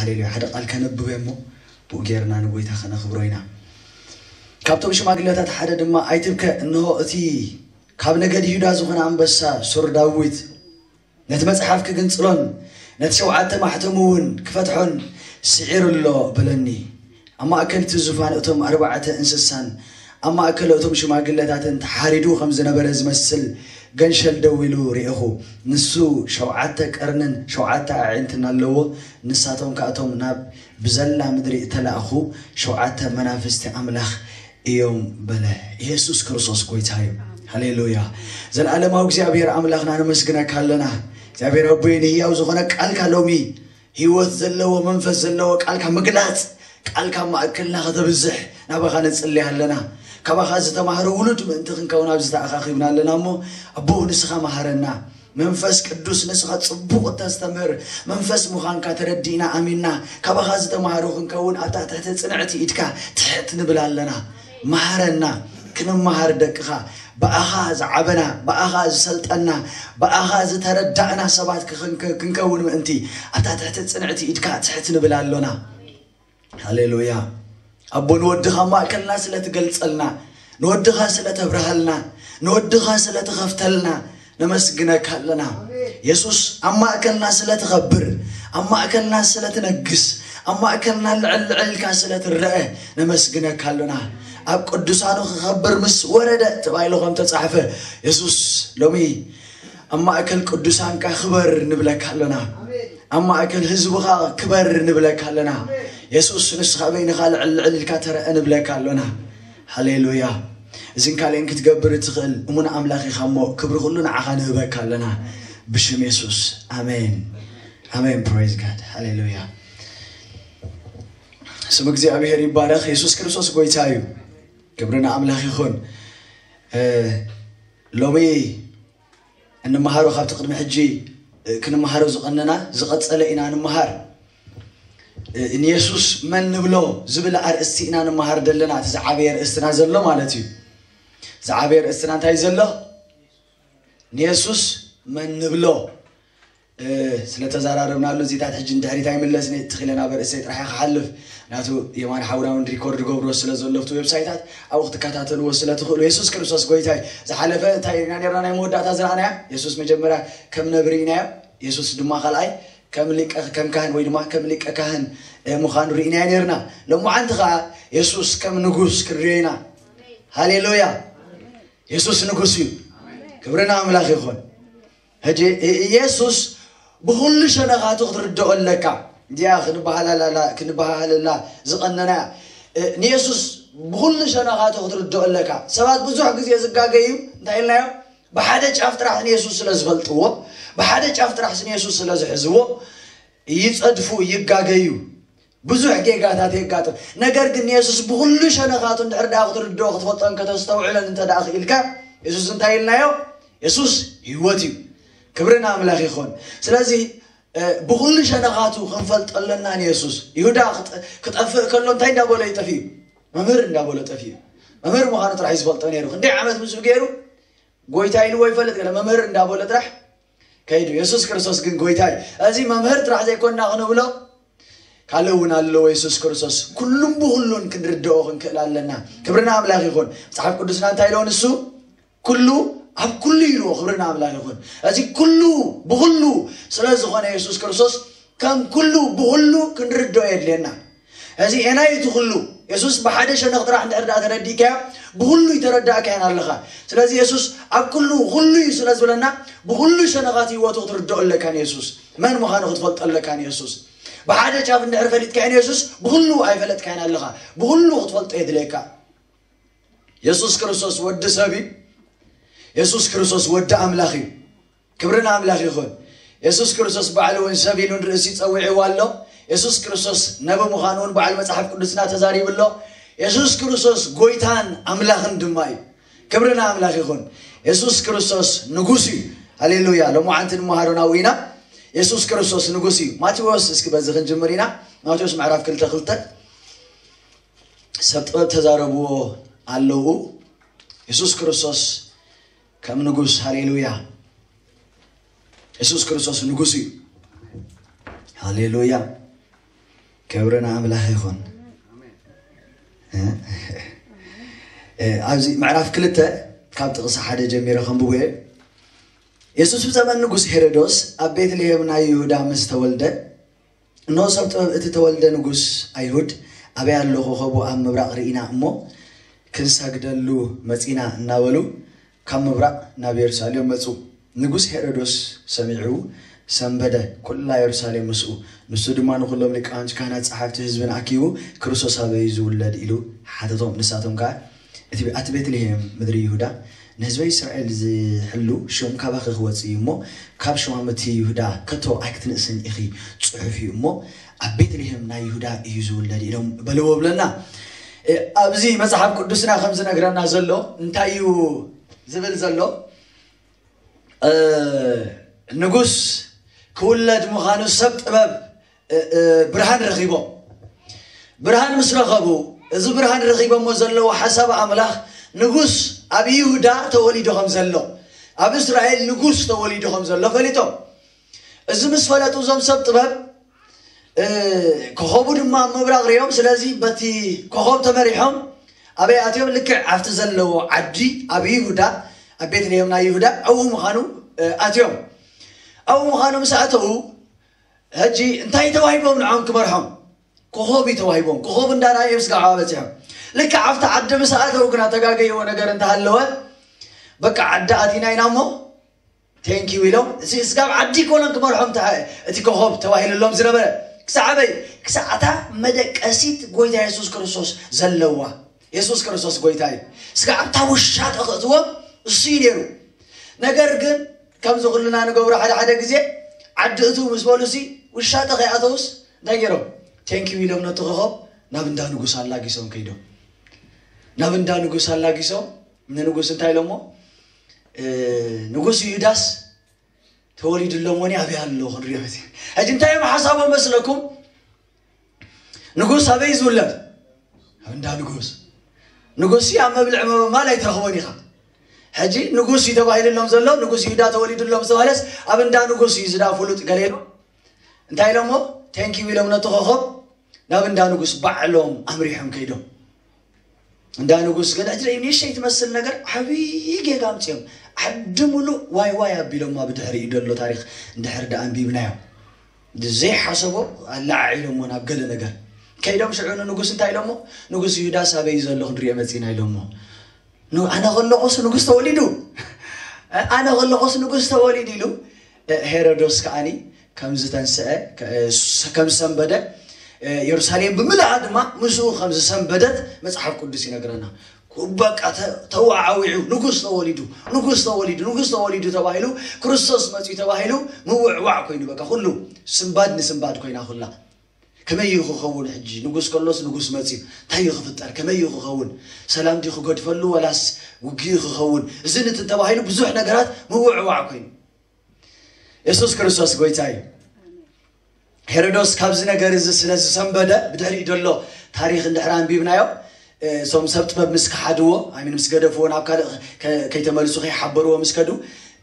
ሃሌሉያ። ሓደ ቃል ከነብብ እሞ ብኡ ጌርና ንጎይታ ከነኽብሮ ኢና። ካብቶም ሽማግለታት ሓደ ድማ፣ "ኣይትብከ፣ እንሆ እቲ ካብ ነገድ ይሁዳ ዝኾነ ኣንበሳ ሱር ዳዊት ነቲ መጽሓፍ ክግንጽሎን ነቲ ሸውዓተ ማሕተሙ እውን ክፈትሖን ስዒሩ ኣሎ" በለኒ። ኣብ ማእከል እቲ ዙፋን እቶም ኣርባዕተ እንስሳን ኣብ ማእከል እቶም ሽማግለታትን ተሓሪዱ ከም ዝነበረ ዝመስል ገንሸል ደው ኢሉ ርኤኹ። ንሱ ሸውዓተ ቀርንን ሸውዓተ ኣዒንትን ኣለዎ። ንሳቶም ከኣቶም ናብ ብዘላ ምድሪ እተላእኹ ሸውዓተ መናፍስቲ ኣምላኽ እዮም በለ። ኢየሱስ ክርስቶስ ጎይታ እዩ። ሃሌሉያ። ዘለዓለማዊ እግዚኣብሔር ኣምላኽና ነመስግነካ ኣለና። እግዚኣብሔር ኣቦይ ንህያው ዝኾነ ቃልካ ሎሚ ህይወት ዘለዎ መንፈስ ዘለዎ ቃልካ ምግላጽ ቃልካ ማእከልና ከተብዝሕ ናባኻ ነጽልይ ኣለና። ካባኻ ዝተማህረ ውሉድ ምእንቲ ክንከውን ኣብዚ ተኣኻኺብና ኣለና እሞ ኣቦ ንስኻ መሃረና። መንፈስ ቅዱስ ንስኻ ጽቡቕ እተስተምህር መንፈስ ምዃንካ ተረዲእና ኣሚንና ካባኻ ዝተማህሩ ክንከውን ኣብታ ትሕቲ ጽንዕቲ ኢድካ ትሕት ንብል ኣለና። መሃረና። ክንመሃር ደቅኻ ብኣኻ ዝዓበና ብኣኻ ዝሰልጠና ብኣኻ ዝተረዳእና ሰባት ክኽን- ክንከውን ምእንቲ ኣብታ ትሕቲ ጽንዕቲ ኢድካ ትሕት ንብል ኣሎና። ሃሌሉያ። ኣቦ ንወድኻ ማእከልና ስለ ትገልጸልና ንወድኻ ስለ ተብርሃልና ንወድኻ ስለ ትኸፍተልና ነመስግነካ ኣለና። የሱስ ኣብ ማእከልና ስለ ትኸብር ኣብ ማእከልና ስለ ትነግስ ኣብ ማእከልና ልዕል ልዕል ኢልካ ስለ ትረአ ነመስግነካ ኣለና። ኣብ ቅዱሳኑ ክኸብር ምስ ወረደ ተባሂሉ ከም ተጻሕፈ የሱስ ሎሚ ኣብ ማእከል ቅዱሳንካ ክበር ንብለካ ኣለና። ኣብ ማእከል ህዝብኻ ክበር ንብለካ ኣለና። የሱስ ንስኻ በይንኻ ልዕል ልዕል ኢልካ ተረአ ንብለካ ኣሎና። ሃሌሉያ። እዝን ካልእን ክትገብር እትኽእል እሙን ኣምላኽ ኢኻ እሞ ክብሪ ኩሉ ንዓኻ ንህበካ ኣለና ብሽም የሱስ። ኣሜን። ኣሜን። Praise God. ሃሌሉያ። ስም እግዚኣብሔር ይባረኽ። የሱስ ክርስቶስ ጎይታ እዩ። ክብሪ ንኣምላኽ ይኹን። እ፣ ሎሚ እንመሃሮ ካብቲ ቅድሚ ሕጂ፣ እ፣ ክንመሃሮ ዝቐነና ዝቐጸለ ኢና ንምሃር። እ፣ ንየሱስ መን ንብሎ ዝብል ኣርእስቲ ኢና ንምሃር ዘለና። እቲ ዝዓበየ ርእስትና ዘሎ ማለት እዩ። ዝዓበየ ርእስትና እንታይ ዘሎ? ንየሱስ መን ንብሎ? እ፣ ስለ ተዛራረብናሉ እዚታት ሕጂ ንድሕሪት ኣይምለስን እየ። ትኽኢለ ናብ ርእሰይ ጥራሕ እየ ክሓልፍ። ናቱ የማን ሓውና እውን ሪኮርድ ገብሮ ስለ ዘሎ ኣብቲ ዌብሳይታት ኣብኡ ክትከታተልዎ ስለ ትኽእሉ። የሱስ ክርስቶስ ጎይታ እዩ። ዝሓለፈ እንታይ ኢና ነርና ናይ መወዳእታ ዝረኣናያ? የሱስ መጀመርያ ከም ነብሪ ኢናዮ። የሱስ ድማ ካልኣይ ከም ሊቀ ከም ካህን ወይ ድማ ከም ሊቀ ካህን እ፣ ምዃኑ ርኢናዮ ነርና። ሎማዓንቲ ኸዓ የሱስ ከም ንጉስ ክንሪኦ ኢና። ሃሌሉያ። የሱስ ንጉስ እዩ። ክብሪ ንኣምላኽ ይኹን። ሕጂ እ- ኢየሱስ ብኹሉ ሸነኻቱ ክትርድኦ ኣለካ። እዚኣ ክንበሃላላ ክንበሃሃለላ ዝቐነና እያ። እ፣ ንየሱስ ብኹሉ ሸነኻቱ ክትርድኦ ኣለካ። ሰባት ብዙሕ ግዜ ዝጋገዩ እንታይ ኢልናዮ? ብሓደ ጫፍ ጥራሕ ንየሱስ ስለ ዝፈልጥዎ ብሓደ ጫፍ ጥራሕ ንየሱስ ስለ ዝሕዝዎ ይጸድፉ ይጋገዩ። ብዙሕ ጌጋታት የጋጥም። ነገር ግን ንየሱስ ብኹሉ ሸነኻቱ እንድሕር ደኣ ክትርድኦ ክትፈልጦን ከተስተውዕለን እንተ ደኣ ክኢልካ የሱስ እንታይ ኢልናዮ? የሱስ ህይወት እዩ። ክብሪ ንኣምላኽ ይኹን። ስለዚ እ፣ ብኹሉ ሸነኻቱ ክንፈልጦ ኣለና ንየሱስ። ይሁዳ ክጠ- ክጠፍእ ከሎ እንታይ እንዳበሎ እዩ ጠፊኡ? መምህር እንዳበሎ ጠፊኡ። መምህር ምዃኑ ጥራሕ እዩ ዝፈልጦ ነይሩ። ክንደይ ዓመት ምስኡ ገይሩ ጎይታ ኢልዎ ይፈልጥ ገለ መምህር እንዳበሎ ጥራሕ ከይዱ። የሱስ ክርስቶስ ግን ጎይታ እዩ። እዚ መምህር ጥራሕ ዘይኮንና ክንብሎ ካልእ እውን ኣለዎ። የሱስ ክርስቶስ ኩሉን ብኹሉን ክንርድኦ ክንክእል ኣለና። ክብርና ኣምላኽ ይኹን። መጽሓፍ ቅዱስና እንታይ ኢልዎ ንሱ? ኩሉ ኣብ ኩሉ ኢልዎ። ክብርና ኣምላኽ ይኹን። እዚ ኩሉ ብኹሉ ስለ ዝኾነ የሱስ ክርስቶስ ከም ኩሉ ብኹሉ ክንርድኦ የድልየና። እዚ ኤናይ እቲ ኩሉ የሱስ ብሓደ ሸነኽ ጥራሕ እንድሕር ደኣ ተረዲእካዮ ብኹሉ ይተረዳእካዮን ኣለኻ። ስለዚ የሱስ ኣብ ኩሉ ኩሉ እዩ ስለ ዝብለና ብኹሉ ሸነኻት ህይወቱ ክትርድኦ ኣለካ ንየሱስ። መን ምዃኑ ክትፈልጦ ኣለካ ንየሱስ። ብሓደ ጫፍ እንድሕር ፈሊጥካዮ ንየሱስ ብኹሉ ኣይፈለጥካዮን ኣለኻ። ብኹሉ ክትፈልጦ የድልየካ። የሱስ ክርስቶስ ወዲ ሰብ እዩ። የሱስ ክርስቶስ ወዲ ኣምላኽ እዩ። ክብሪ ንኣምላኽ ይኹን። የሱስ ክርስቶስ ባዕሉ እውን ሰብ ኢሉ ንርእሲ ጸዊዕዎ ኣሎ። የሱስ ክርስቶስ ነቢ ምዃኑ እውን ባዕሉ መጽሓፍ ቅዱስና ተዛሪቡ ኣሎ። የሱስ ክርስቶስ ጎይታን ኣምላኽን ድማ እዩ። ክብሪ ንኣምላኽ ይኹን። የሱስ ክርስቶስ ንጉስ እዩ። ሃሌሉያ። ሎማዓንቲ ንመሃሮ ናብኡ ኢና። የሱስ ክርስቶስ ንጉስ እዩ። ማቴዎስ እስኪ በዚ ክንጅምር ኢና። ማቴዎስ ምዕራፍ ክልተ ክልተ ሰብ ጥበብ ተዛረብዎ ኣለዉ። የሱስ ክርስቶስ ከም ንጉስ። ሃሌሉያ። የሱስ ክርስቶስ ንጉስ እዩ። ሃሌሉያ። ክብሪ ንኣምላኽ ይኹን። እ? እ፣ ኣብዚ ምዕራፍ ክልተ ካብ ጥቕሲ ሓደ ጀሚረ ከንብቦ እየ። የሱስ ብዘመን ንጉስ ሄሮዶስ ኣብ ቤትልሄም ናይ ይሁዳ ምስ ተወልደ፣ እነሆ ሰብ ጥበብ እቲ ተወልደ ንጉስ ኣይሁድ ኣበይ ኣሎ? ኮኸቡ ኣብ ምብራቕ ርኢና እሞ ክንሰግደሉ መጺና እናበሉ ካብ ምብራቕ ናብ የሩሳሌም መጹ። ንጉስ ሄሮዶስ ሰሚዑ ሰንበደ፣ ኩላ የሩሳሌም ምስኡ። ንሱ ድማ ንኹሎም ሊቃውንቲ ካህናት፣ ጸሓፍቲ ህዝብን ኣኪቡ፣ ክርስቶስ ኣበይ እዩ ዝውለድ? ኢሉ ሓተቶም። ንሳቶም ከኣ እቲ ኣቲ ቤትልሄም ምድሪ ይሁዳ ንህዝበ እስራኤል ዝሕሉ ሽም ካባኺ ክወጽእ እዩ እሞ ካብ ሽማምቲ ይሁዳ ከቶ ኣይክትንእስን ኢኺ። ጽሑፍ እዩ እሞ ኣብ ቤትልሄም ናይ ይሁዳ እዩ ዝውለድ ኢሎም በልዎ ብለና። እ፣ ኣብዚ መጽሓፍ ቅዱስና ከም ዝነግረና ዘሎ እንታይ እዩ ዝብል ዘሎ? እ፣ ንጉስ ክውለድ ምዃኑ ሰብ ጥበብ እ፣ እ፣ ብርሃን ረኺቦም። ብርሃን ምስ ረኸቡ፣ እዚ ብርሃን ረኺቦሞ ዘለዉ ሓሳብ ኣምላኽ ንጉስ ኣብ ይሁዳ ተወሊዱ ከም ዘሎ፣ ኣብ እስራኤል ንጉስ ተወሊዱ ከም ዘሎ ፈሊጦም። እዚ ምስ ፈለጡ እዞም ሰብ ጥበብ፣ እ፣ ኮኸቡ ድማ ኣብ ምብራቕ ሪኦም፣ ስለዚ በቲ ኮኸብ ተመሪሖም ኣበይ ኣትዮም? ልክዕ ኣብቲ ዘለዎ ዓዲ ኣብ ይሁዳ፣ ኣብ ቤትልሄም ናይ ይሁዳ ኣብኡ ምዃኑ፣ እ፣ ኣትዮም። ኣብኡ ምዃኑ ምስ ኣተዉ፣ ሕጂ እንታይ ተዋሂቦም ንዖም ክመርሖም? ኮኸብ እዩ ተዋሂቦም። ኮኸብ እንዳረኣየ ስጋብ ዓባ በጺሖም። ልክዕ ኣብቲ ዓዲ ምስ ኣተዉ ግና ተጋገይዎ ነገር እንተሃለወ፣ በቃ ዓዲ ኣቲና ኢና እሞ ቴንኪው ኢሎም፣ እዚ ስጋብ ዓዲ ኮሎን ክመርሖም ተሃ-፣ እቲ ኮኸብ ተዋሂልሎም ዝነበረ። ክሳዕ ኣበይ? ክሳዕ እታ መደቀሲት ጎይታ የሱስ ክርስቶስ ዘለዋ። የሱስ ክርስቶስ ጎይታ እዩ። ስጋብ ኣብታ ውሻጠ ከእትዎም እሱ እዩ ነይሩ። ነገር ግን ከምዚ ኩልና ንገብሮ ሓደ ሓደ ግዜ ዓዲ እትው ምስ በሉ ሲ ውሻጠ ከይኣተውስ እንታይ ገይሮም? ቴንኪው ኢሎም ነቲ ኮኸብ ናብ እንዳ ንጉስ ኣላጊሶም ከይዶም። ናብ እንዳ ንጉስ ኣላጊሶም ንንጉስ እንታይ ኢሎሞ? እ፣ ንጉስ ይሁዳስ ተወሊዱ ኣሎ እሞኒ ኣበይ ኣሎ ክንሪኦ መሲሉ። ሕጂ እንታይ እዮም ሓሳቦም መስለኩም? ንጉስ ኣበይ ዝውለድ? ኣብ እንዳ ንጉስ። ንጉስ ኣብ መብልዕ መመማል ኣይትረኽቦን ኢኻ። ሕጂ ንጉስ እዩ ተባሂሉሎም ዘሎ፣ ንጉስ ይሁዳ ተወሊዱሎም ዝተባህለስ ኣብ እንዳ ንጉስ እዩ ዝዳ ፍሉጥ ገለ ኢሎም። እንታይ ኢሎሞ? ቴንኪው ኢሎም ነቲ ኮኸብ ናብ እንዳ ንጉስ ባዕሎም ኣምሪሖም ከይዶም። እንዳ ንጉስ ግን ሕጂ ርኢዩ ንእሽተይ ትመስል ነገር ዓብዪ ጌጋ ኣምፅኦም። ዓዲ ሙሉእ ዋይ ዋይ ኣቢሎማ ብድሕሪኡ ዘሎ ታሪኽ እንድሕር ደኣ ኣንቢብናዮ። ዘይሓሰቦ ኣለዓዒሎሞ ናብ ገለ ነገር። ከይዶም ሽዑ ንንጉስ እንታይ ኢሎሞ? ንጉስ ይሁዳስ ኣበይ እዩ ዘሎ ክንሪኦ መፂና ኢሎሞ። ኑ-፣ ኣነ ከለኹስ ንጉስ ተወሊዱ፣ ኣነ ከለኹስ ንጉስ ተወሊዱ ኢሉ፣ እ፣ ሄሮዶስ ከኣኒ ከም ዝተንስአ፣ ከ-፣ ስ-፣ ከም ዝሰንበደ፣ እ፣ የሩሳሌም ብምልኣ ድማ ምስኡ ከም ዝሰንበደት መጽሓፍ ቅዱስ ይነግረና። በቃ ተ-፣ ተወዓዊዑ፣ "ንጉስ ተወሊዱ፣ ንጉስ ተወሊዱ፣ ንጉስ ተወሊዱ" ተባሂሉ፣ "ክርስቶስ መጺኡ" ተባሂሉ ምውዕዋዕ ኮይኑ፣ በቃ ኩሉ ስንባድ ንስንባድ ኮይና ኩላ። ከመይ እዩ ክኸውን? ሕጂ ንጉስ ከሎስ ንጉስ መጺኡ፣ እንታይ እዩ ክፍጠር? ከመይ እዩ ክኸውን? ሰላም ድዩ ክገድፈሉ ወላስ ውግእ ክኸውን? እዚ ንቲ ተባሂሉ ብዙሕ ነገራት ምውዕዋዕ ኮይኑ። የሱስ ክርስቶስ ጎይታ እዩ። ሄሮዶስ ካብዚ ነገር እዚ ስለ ዝሰንበደ፣ ብድሕሪኡ ዘሎ ታሪኽ እንድሕር ኣንቢብናዮ፣ እ፣ እቶም ሰብ ጥበብ ምስ ከሓድዎ፣ ኣይ ሚን ምስ ገደፍዎ፣ ናብ ካልእ ከ-፣ ከይተመልሱ ከይሓበርዎ ምስ ከዱ፣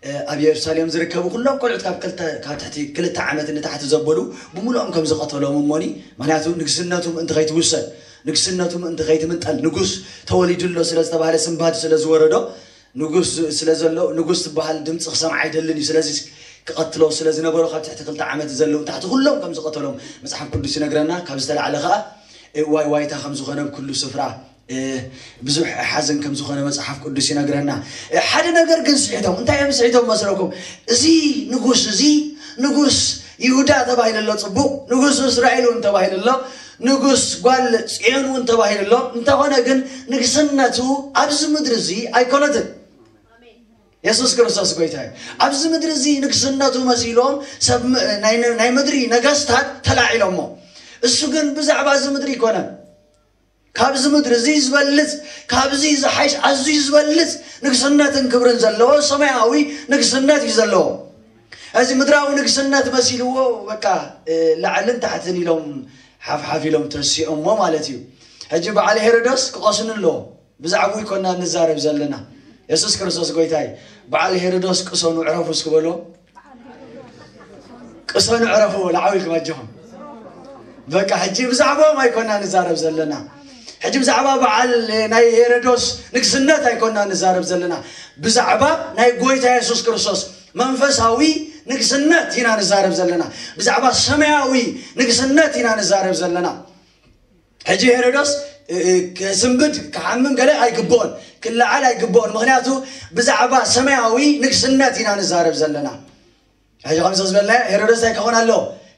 እ፣ ኣብ የሩሳሌም ዝርከቡ ኩሎም ቆልዑት ካብ ክልተ፣ ካብ ትሕቲ ክልተ ዓመት ንታሕቲ ዘበሉ ብምሉኦም ከም ዝቐተሎም እሞኒ፣ ምኽንያቱ ንግስነቱ ምእንቲ ከይትውሰድ፣ ንግስነቱ ምእንቲ ከይትምንጠል፣ ንጉስ ተወሊዱ ኣሎ ስለ ዝተባህለ ስንባድ ስለ ዝወረዶ፣ ንጉስ ዝ-፣ ስለ ዘሎ፣ ንጉስ ዝበሃል ድምፂ ክሰምዓ ኣይደልን እዩ። ስለዚ ክቐትሎ ስለ ዝነበሮ ካብ ትሕቲ ክልተ ዓመት ዘለዉ ንታሕቲ ኩሎም ከም ዝቐተሎም መጽሓፍ ቅዱስ ይነግረና። ካብ ዝተላዕለ ከኣ፣ እ፣ ዋይ ዋይታ ከም ዝኾነ ኣብ ኩሉ ስፍራ፣ እ፣ ብዙሕ ሓዘን ከም ዝኾነ መጽሓፍ ቅዱስ ይነግረና። እ፣ ሓደ ነገር ግን ስሒቶም። እንታይ እዮም ስሒቶም መስለኩም? እዚ ንጉስ እዚ፣ ንጉስ ይሁዳ ተባሂሉ ኣሎ፣ ጽቡቕ፣ ንጉስ እስራኤል እውን ተባሂሉ ኣሎ፣ ንጉስ ጓል ጽዮን እውን ተባሂሉ ኣሎ። እንተኾነ ግን ንግስነቱ ኣብዚ ምድሪ እዚ ኣይኮነትን። የሱስ ክርስቶስ ጎይታ እዩ። ኣብዚ ምድሪ እዚ ንግስነቱ መሲሎም ሰብ ም-፣ ናይ፣ ናይ ምድሪ ነገስታት ተላዒሎሞ። እሱ ግን ብዛዕባ እዚ ምድሪ ኣይኮነን። ካብዚ ምድሪ እዚ ዝበልጽ፣ ካብዚ ዝሓይሽ ኣዝዩ ዝበልጽ ንግስነትን ክብርን ዘለዎ ሰማያዊ ንግስነት እዩ ዘለዎ። እዚ ምድራዊ ንግስነት መሲልዎ በቃ፣ እ፣ ላዕልን ታሕትን ኢሎም ሓፍሓፍ ኢሎም ተሲኦሞ ማለት እዩ። ሕጂ በዓል ሄሮዶስ ክቐስኑ ኣለዎ። ብዛዕባኡ ኣይኮና ንዛረብ ዘለና። የሱስ ክርስቶስ ጎይታ እዩ። በዓል ሄሮዶስ ቅሰኑ ዕረፉ እስኪ በልዎ። ቅሰኑ ዕረፉ በሉ፣ ዓው ኢልኩም ኣጆኹም። በቃ ሕጂ ብዛዕባኦም ኣይኮና ንዛረብ ዘለና። ሕጂ ብዛዕባ በዓል ናይ ሄሮዶስ ንግስነት ኣይኮና ንዛረብ ዘለና። ብዛዕባ ናይ ጎይታ የሱስ ክርስቶስ መንፈሳዊ ንግስነት ኢና ንዛረብ ዘለና። ብዛዕባ ሰማያዊ ንግስነት ኢና ንዛረብ ዘለና። ሕጂ ሄሮዶስ እ፣ እ፣ ክስንብድ ክሓምም ገለ ኣይግብኦን፣ ክለዓል ኣይግብኦን። ምክንያቱ ብዛዕባ ሰማያዊ ንግስነት ኢና ንዛረብ ዘለና። ሕጂ ከምዚ ዝበልና ሄሮደስ እንታይ ክኾን ኣሎ?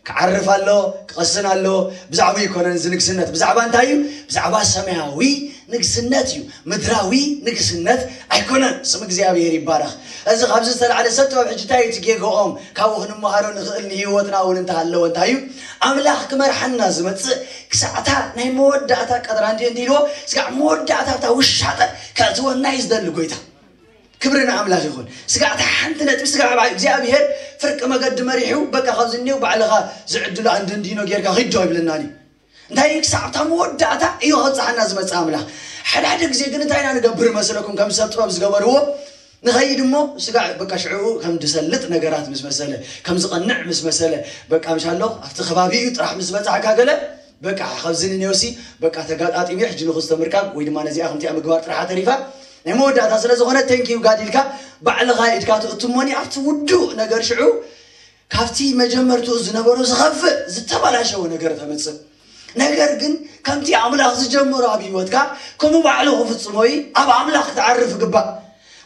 ክዓርፍ ኣሎ፣ ክቐስን ኣሎ። ብዛዕባ ይኮነን እዚ ንግስነት፣ ብዛዕባ እንታይ እዩ? ብዛዕባ ሰማያዊ ንግስነት እዩ። ምድራዊ ንግስነት ኣይኮነን። ስም እግዚኣብሔር ይባረኽ። እዚ ካብዚ ዝተላዕለ ሰብ ጥበብ ሕጂ እንታይ እዩ እቲ ጌግኦም? ካብኡ ክንመሃሮ ንኽእል ንህይወትና እውን እንተሃለወ እንታይ እዩ? ኣምላኽ ክመርሓና ዝመጽእ ክሳዕታ ናይ መወዳእታ ቀጥራ እንዲ እንዲ ኢልዎ ስጋዕ መወዳእታ እታ ውሻጠ ከእትወና እዩ ዝደሊ ጎይታ። ክብሪ ንኣምላኽ ይኹን። ስጋዕ እታ ሓንቲ ነጥቢ ስጋዕ ብኣ እግዚኣብሔር ፍርቂ መገዲ መሪሑ በቃ ካብ ዝኒው ባዕልኻ ዝዕድሉ ኣንድንዲኖ ጌርካ ኺዶ ይብለናን እዩ። እንታይ እዩ ክሳዕ እታ መወዳእታ እዩ ከብፅሓና ዝመፅእ ኣምላኽ። ሓደ ሓደ ግዜ ግን እንታይ ኢና ንገብር መስለኩም? ከም ሰብ ጥበብ ዝገበርዎ ንኸይድ እሞ ስጋዕ በቃ ሽዕኡ ከም ዝሰልጥ ነገራት ምስ መሰለ ከም ዝቐንዕ ምስ መሰለ በቃ ምሻሎ ኣብቲ ከባቢኡ ጥራሕ ምስ በፃሕካ ገለ በቃ ካብዚ ንኔውሲ በቃ ተጋጣጢሚ ሕጂ ንኽስቶ ምርካብ ወይ ድማ ነዚኣ ከምቲኣ ምግባር ጥራሓ ተሪፋ ናይ መወዳእታ ስለ ዝኾነ ቴንኪዩ ጋድ ኢልካ ባዕልኻ ኢድካ ትእትሞኒ ኣብቲ ውዱእ ነገር ሽዑ ካብቲ መጀመርትኡ ዝነበሮ ዝኸፍእ ዝተባላሸወ ነገር ተምፅእ። ነገር ግን ከምቲ ኣምላኽ ዝጀመሮ ኣብ ህይወትካ ከምኡ ባዕሉ ክፍፅሞ እዩ። ኣብ ኣምላኽ ክትዓርፍ ግባእ።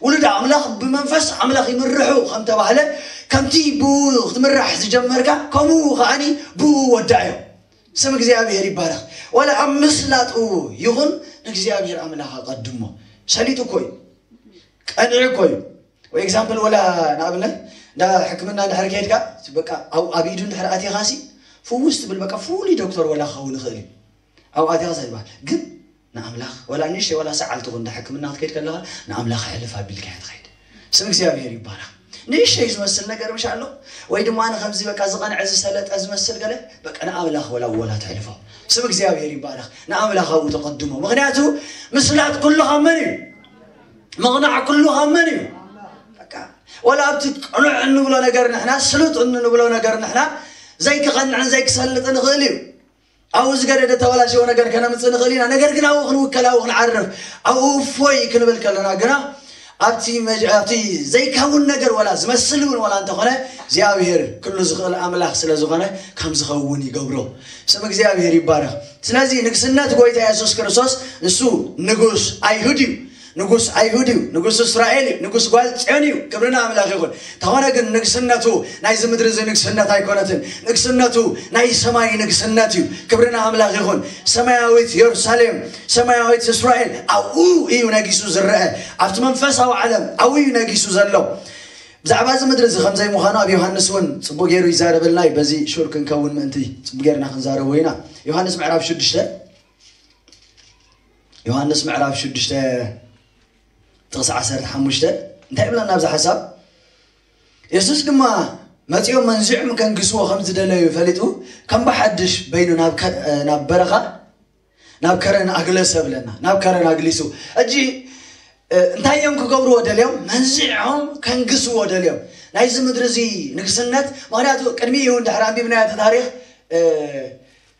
ውሉድ ኣምላኽ ብመንፈስ ኣምላኽ ይምርሑ ከም ተባህለ ከምቲ ብኡ ክትምራሕ ዝጀመርካ ከምኡ ከዓኒ ብኡ ወዳእዮ። ስም እግዚኣብሔር ይባረኽ። ወላ ኣብ ምስላጡ ይኹን ንእግዚኣብሔር ኣምላኽ ኣቐድሞ። ሰሊጡ እኮ እዩ፣ ቀንዒ እኮ እዩ። ወይ ኤግዛምፕል ወላ ንኣብነት እንዳ ሕክምና እንድሕር ከይድካ በቃ ኣብ ኣብ ኢዱ እንድሕር ኣቲኻሲ ፍውስ ትብል በቃ ፍሉይ ዶክተር ወላ ክኸውን ይኽእል እዩ። ኣብኡ ኣቲኻ ዝበሃል ግን ንኣምላኽ ወላ ንእሽተይ ወላ ሰዓል ትኹን እንዳ ሕክምና ክትከይድ ከለኻ ንኣምላኽ ሕልፍ ኣቢልካ እያ ትኸይድ። ስም እግዚኣብሔር ይባረኽ። ንእሽተይ ዝመስል ነገር ምሽ ኣሎ ወይ ድማ ንከምዚ በቃ ዝቐንዐ ዝሰለጠ ዝመስል ገለ በቃ ንኣምላኽ ወላ ወላ ትሕልፎ። ስም እግዚኣብሔር ይባረኽ። ንኣምላኽ ኣብኡ ተቐድሞ። ምክንያቱ ምስላጥ ኩሉ ካብ መን እዩ? ምቕናዕ ኩሉ ካብ መን እዩ? በቃ ወላ ኣብቲ ቅኑዕ እንብሎ ነገር ንሕና ስሉጥ እንብሎ ነገር ንሕና ዘይክቐንዕን ዘይክሰልጥን ይኽእል እዩ። ኣብኡ ዝገደደ ተበላሸወ ነገር ከነምፅእ ንኽእል ኢና። ነገር ግን ኣብኡ ክንውከል ኣብኡ ክንዓርፍ ኣብኡ እፎይ ክንብል ከለና ግና ኣብቲ መጅ- ኣብቲ ዘይከውን ነገር ወላ ዝመስል እውን ወላ እንተኾነ እግዚኣብሔር ክሉ ዝኽእል ኣምላኽ ስለ ዝኾነ ከም ዝኸውን ይገብሮ። ስም እግዚኣብሔር ይባረኽ። ስለዚ ንግስነት ጎይታ የሱስ ክርስቶስ ንሱ ንጉስ ኣይሁድ እዩ። ንጉስ ኣይሁድ እዩ። ንጉስ እስራኤል እዩ። ንጉስ ጓል ፅዮን እዩ። ክብሪ ንኣምላኽ ይኹን። እንተኾነ ግን ንግስነቱ ናይዚ ምድሪ እዚ ንግስነት ኣይኮነትን። ንግስነቱ ናይ ሰማይ ንግስነት እዩ። ክብሪ ንኣምላኽ ይኹን። ሰማያዊት የሩሳሌም፣ ሰማያዊት እስራኤል ኣብኡ እዩ ነጊሱ ዝረአ። ኣብቲ መንፈሳዊ ዓለም ኣብኡ እዩ ነጊሱ ዘሎ። ብዛዕባ እዚ ምድሪ እዚ ከምዘይ ምዃኑ ኣብ ዮሃንስ እውን ፅቡቅ ገይሩ ይዛረበልና እዩ። በዚ ሹር ክንከውን ምእንቲ ፅቡቅ ገይርና ክንዛረቦ ኢና። ዮሃንስ ምዕራፍ ሽዱሽተ ዮሃንስ ምዕራፍ ሽዱሽተ ጥቕሲ ዓሰርተ ሓሙሽተ እንታይ ይብለና ኣብዚ ሓሳብ? የሱስ ድማ መጺኦም መንዚዖም ከንግስዎ ከም ዝደለዩ ፈሊጡ ከም ብሓድሽ በይኑ ናብ ከ- ናብ በረኻ ናብ ከረን ኣግለሰ ብለና ናብ ከረን ኣግሊሱ። ሕጂ እ፣ እንታይ እዮም ክገብርዎ ደልዮም? መንዚዖም ከንግስዎ ደልዮም። ናይዚ ምድሪ እዚ ንግስነት ምክንያቱ ቅድሚ እዩ እንድሕር ኣንቢብናዮ እቲ ታሪክ እ፣